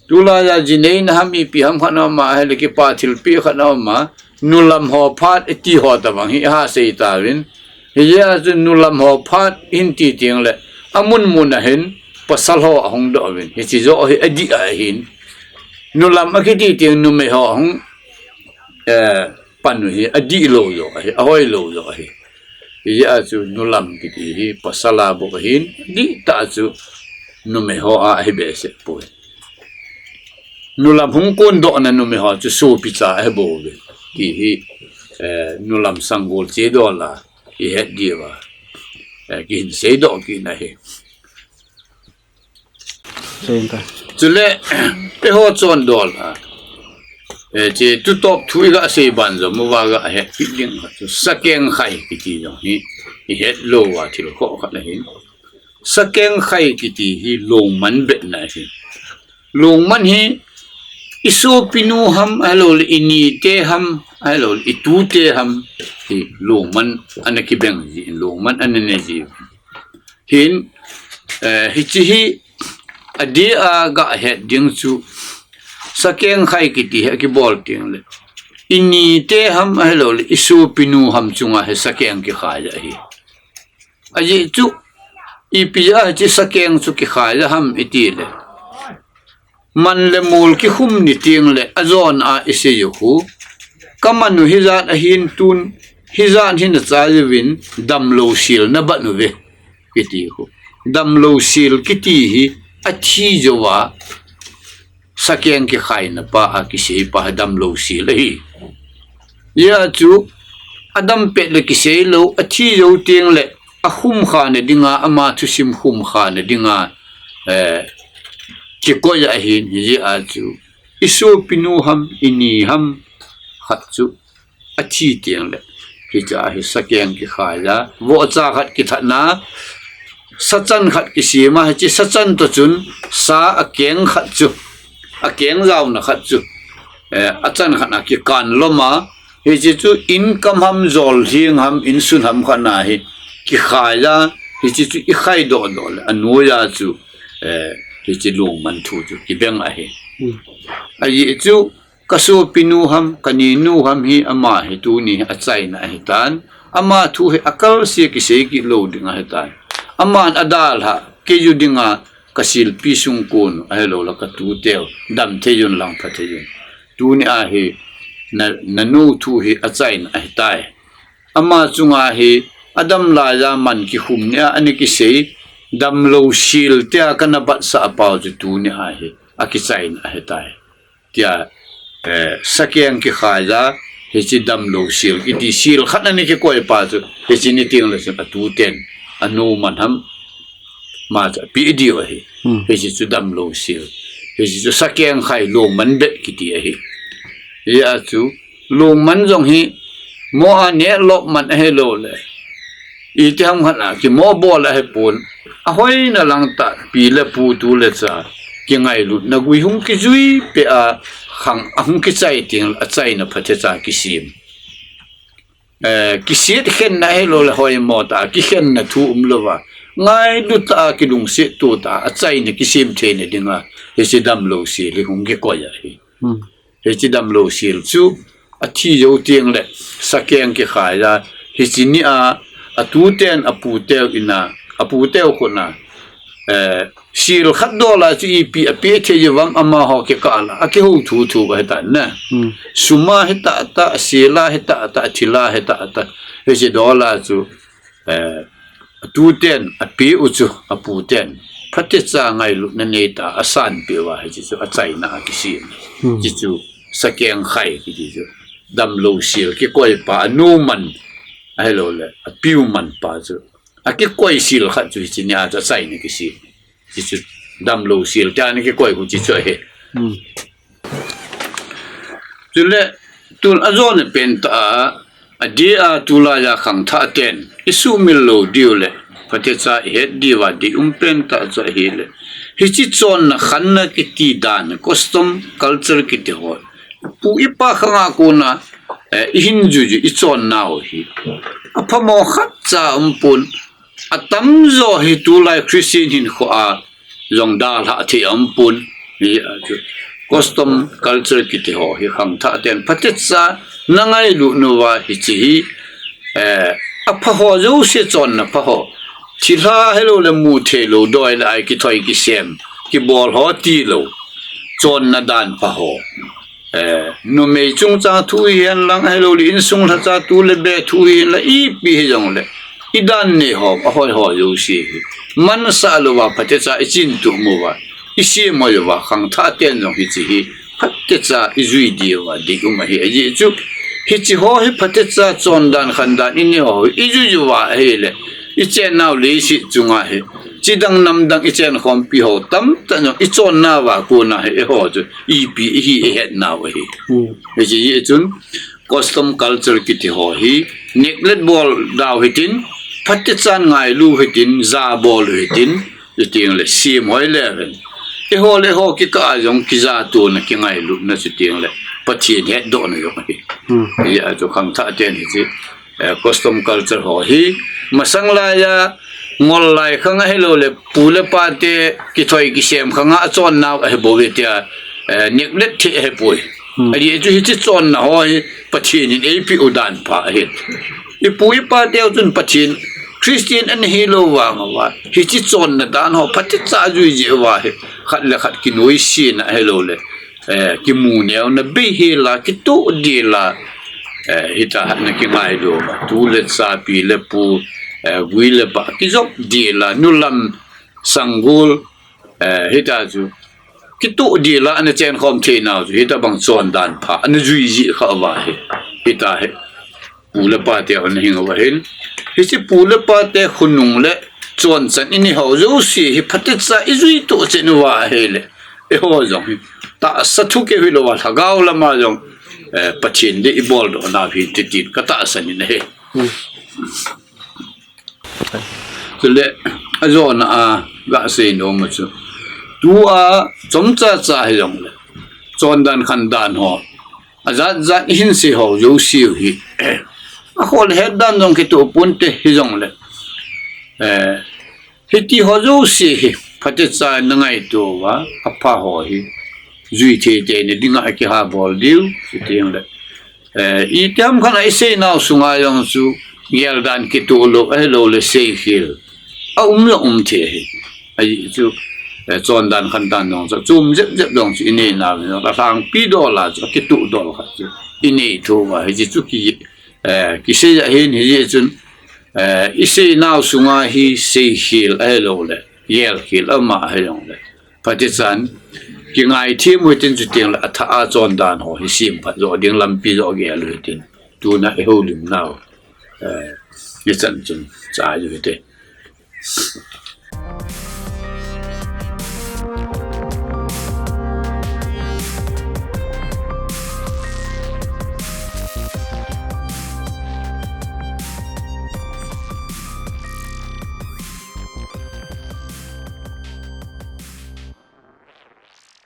Tulai a ji neina ham ipi ham khat aum a, ahile kipa thilpeh khat aum a, nulam ho phat iti ho tabang hi iha sei tauvin. Hijeh a chu nulam ho phat ihin ti teng le, amun mun a hin pasal ho ahung doh uvin. Hiche joh hi adih ahin. Nulam akiti teng numei ho ahung, eh, pan u hi adih lou joh ahi, ahoi lou joh ahi. Hijeh a chu nulam kiti hi pasal a bou ahin, dihtah chu numei ho a ahi behseh poi. Nulam hung kondohna numei ho chu sopi cha ahibouve. Ti hi, eh, nulam sanggol chedol a ihet diu a, eh, kihin seidoh kit na ahi. Chule, eiho chondol a, eh, hiche tutop thu iga sei ban jong, mo va ga het kit ding khat chu, sakeng khai kiti jong hi ihet lou a thil khoh khat ahi. Sakeng khai kiti hi lungman betna ahi. Lungman hi isopinu ham, ahilouleh inite ham, ahilouleh itute ham, hi lungman ana kibeng ji, lungman ana nei ji. Hin, eh, hiche hi adeh a ga het ding chu, sakeng khai kiti hi akibol teng le, inite ham, ahilouleh isopinu ham chunga hi sakeng kikhai ahi. Ajeh chu, ipi a hiche sakeng chu kikhai a ham iti le, man le mol kikhum ni teng le, ajon a isei u khu, ka man u hijat ahin tun, hijat hin achai uvin, damlou sil na bat uve, kiti khu. Damlou sil kiti hi athi jou a, sakeng kikhaina pa a kisei pa damlou sil ahi. Hijeh a chu, adam pet le kisei lou, athi jou teng le, akhum kha na dinga, ama thusim khum kha na dinga, eh, kikoi ahin, hijeh a chu, isopinu ham, ini ham, khat chu, athi teng le, hiche a hi sakeng kikhai a, vohcha khat kithat na, sachan khat kisem a, hiche sachan toh chun, sa akeng khat chu, akeng jaona khat chu, eh, achan khat a kikan lom a, hiche chu in kam ham, jol hing ham, insun ham khat na hi kikhai a, hiche chu ikhai doh doh le, anoi a chu, eh, hiche lungman thu chu kibeng ahi. Hmm. Ajeh chu, ka sopinu ham, ka ninu ham hi ama hi tuni hi achaina ahitan. Ama thu hi akalse kisei kit lou ding ahitan. Aman adalhah kei u dinga ka silpi sungkon u ahilouleh ka tuteu dam thei un lang pha thei un. Tuni a hi na, nanu thu hi achaina ahitai. Ama chunga hi adam laiya man kikhum nia ana kisei, damlou sil tia kana batsah pau chu tuni a hi akichaina ahitai. Tia, eh, sakeng kikhai a, hiche damlou sil kiti sil khat ana kikoi pa chu, hiche ni teng le chun atuten, anu man ham, ma chu apeh diu ahi. Hmm. Hiche chu damlou sil. Hiche chu sakeng khai lungman bet kiti ahi. Hijeh a chu, lungman jong hi, mo a neh lop man ahilouleh, iti ham khat a kimo bol ahipon, ahoina lang tah, pi le pu, tu le cha, kingailutna gui hung kijui peh a, khang ahung kichai teng le achaina phatecha kisem. Eh, kiset khenna ahilouleh hoimo tah a kikhenna thu umlouva, ngailut tah a kilungset to tah a achaina kisem theina dinga, hiche damlou sil hi hung kikoi ahi. Hmm. Hiche damlou sil chu athi jou teng le sakeng kikhai a, hiche ni a, atuten aputeu in a, aputeu khut a, eh, sil khat dol a chu ipi apeh thei uvam, amaho kikah a akihou thuthu ahitan na. Hmm. Sum a hitah tah, sel a hitah tah, thil a hitah tah, hiche dol a chu, eh, atuten apeh u chu, aputen phatecha ngailutna neitah a asanpeh uva, hiche chu achaina a kisem. Hmm. Hiche chu sakeng khai kiti chu, damlou sil kikoi pa, anu man ahilouleh apiu man pa chu, akikoi sil khat chu hiche nia chu achaina kisem. Hiche chu damlou sil tia ana kikoi khu hiche chu ahi. Hmm. Chule, tun ajona pentah a, adeh a tulaiya khangthah ten isuhmil lou diu le phatecha ihet diuva deium pentah chu ahile, hiche chonna khanna kiti dan, custom culture kiti ho, ipu ipa khanga kona, eh, ihin juiju ichonnau hi aphamo khatcha aumpon. Atamjo hi tulai Christian hinkhoa jong dalhah thei aumpon. Hijeh a chu custom culture kiti ho hi khangthah ten phatecha nangailut uva hiche hi, eh, apha ho jouse, chonna pha ho, thilha ahilouleh mutheilou, doi le ai kithoi kisem kibol ho tilou, chonna dan pha ho, eh, numei chungchang thu hihen lang, ahilouleh insung lhacha tu le be thu hihen lang, ipi hijongle, idan nei ho, ahoi ho jouse hi mansah louva phatecha ichintup uva, isem uva, khangthah ten jong hiche hi phatecha ijui diuva deium ahi. Ajeh chu Hiche ho hi phatecha chondan khandan inei ho, ijui jui uva ahile, ichennau leiset chunga hi, chidang namdang ichenkhompi ho tamtah jong ichonnauva kona hi eiho chu ipi ihi ihetnau ahi. Hmm. Hiche hi chun custom culture kiti ho hi neglect bol dau hitin, phatechan ngailu hitin, ja bol u hitin, chuteng le sem hoi le ven. Eiho le eiho kikah a jong kijatona, kingailutna chuteng le Pathen hetdohna jong ahi. Hmm. Hijeh a chu khangthah ten hiche, eh, custom culture ho hi masang laiya ngol lai khang ahilou le pu le pa te kithoi kisem khang a achonnau ahi bouve tia, eh, neglect thei ahipoi. Hmm. Ajeh chu hiche chonna ho hi Pathen in eipeh u dan pha ahi. Ipu ipa teu chun Pathen Christian ana hilou vang uva, hiche chonna dan ho phatecha jui jeh uva hi, khat le khat kinoisena ahilou le, eh, kimu neuna, beihela, kitoh dela, eh, hita hatna kingailu uva, tu le cha, pi le pu, eh, gui le ba, kijop dela, nulam, sanggol, eh, hita chu kitoh dela ana chenkhom theinau chu hitabang chondan pha ana jui jeh kha uva hi, hita hi pu le pa te ana hing uva hin, hiche pu le pa te khonung le chonchan inei ho jouse hi phatecha ijui toh chen uva ahile, eiho jong hi tahsa thu keu hilouva lhagao lama jong, eh, Pathen dei iboldoh nau hinte tin katahsan in ahi. Hmm. Chule, ajona a gasei nom u chu, tua chomcha cha hijongle, chondan khandan ho, ajat jat ihin sei ho jouse u hi, akhoh le hetdan jong kitoh ponte hijongle, eh, hiti ho jouse hi phatecha in nangaito uva, apha ho hi jui thei teina dinga kihabol diu, chuteng le, eh, itiham khat a iseinau sunga jong chu geldan kitoh lou ahilou le seikhel aum jong um thei ahi. Ajeh chu, eh, chondan khandan jong chu chom jep jep jong chu ineinau jong alhangpi dol a chu akitoh dol khat chu inei thou uva, hiche chu ki, eh, kisei ahin, hijeh chun, eh, iseinau sunga hi seikhel ahilou le gelkhel ama ahijongle, phatecha in kingaithem u hitin, chuteng le athah a chondan ho hi semphat joh ding lampi joh gel u hitin, tuna ihoulimnau, eh, ichan chun chai u hite.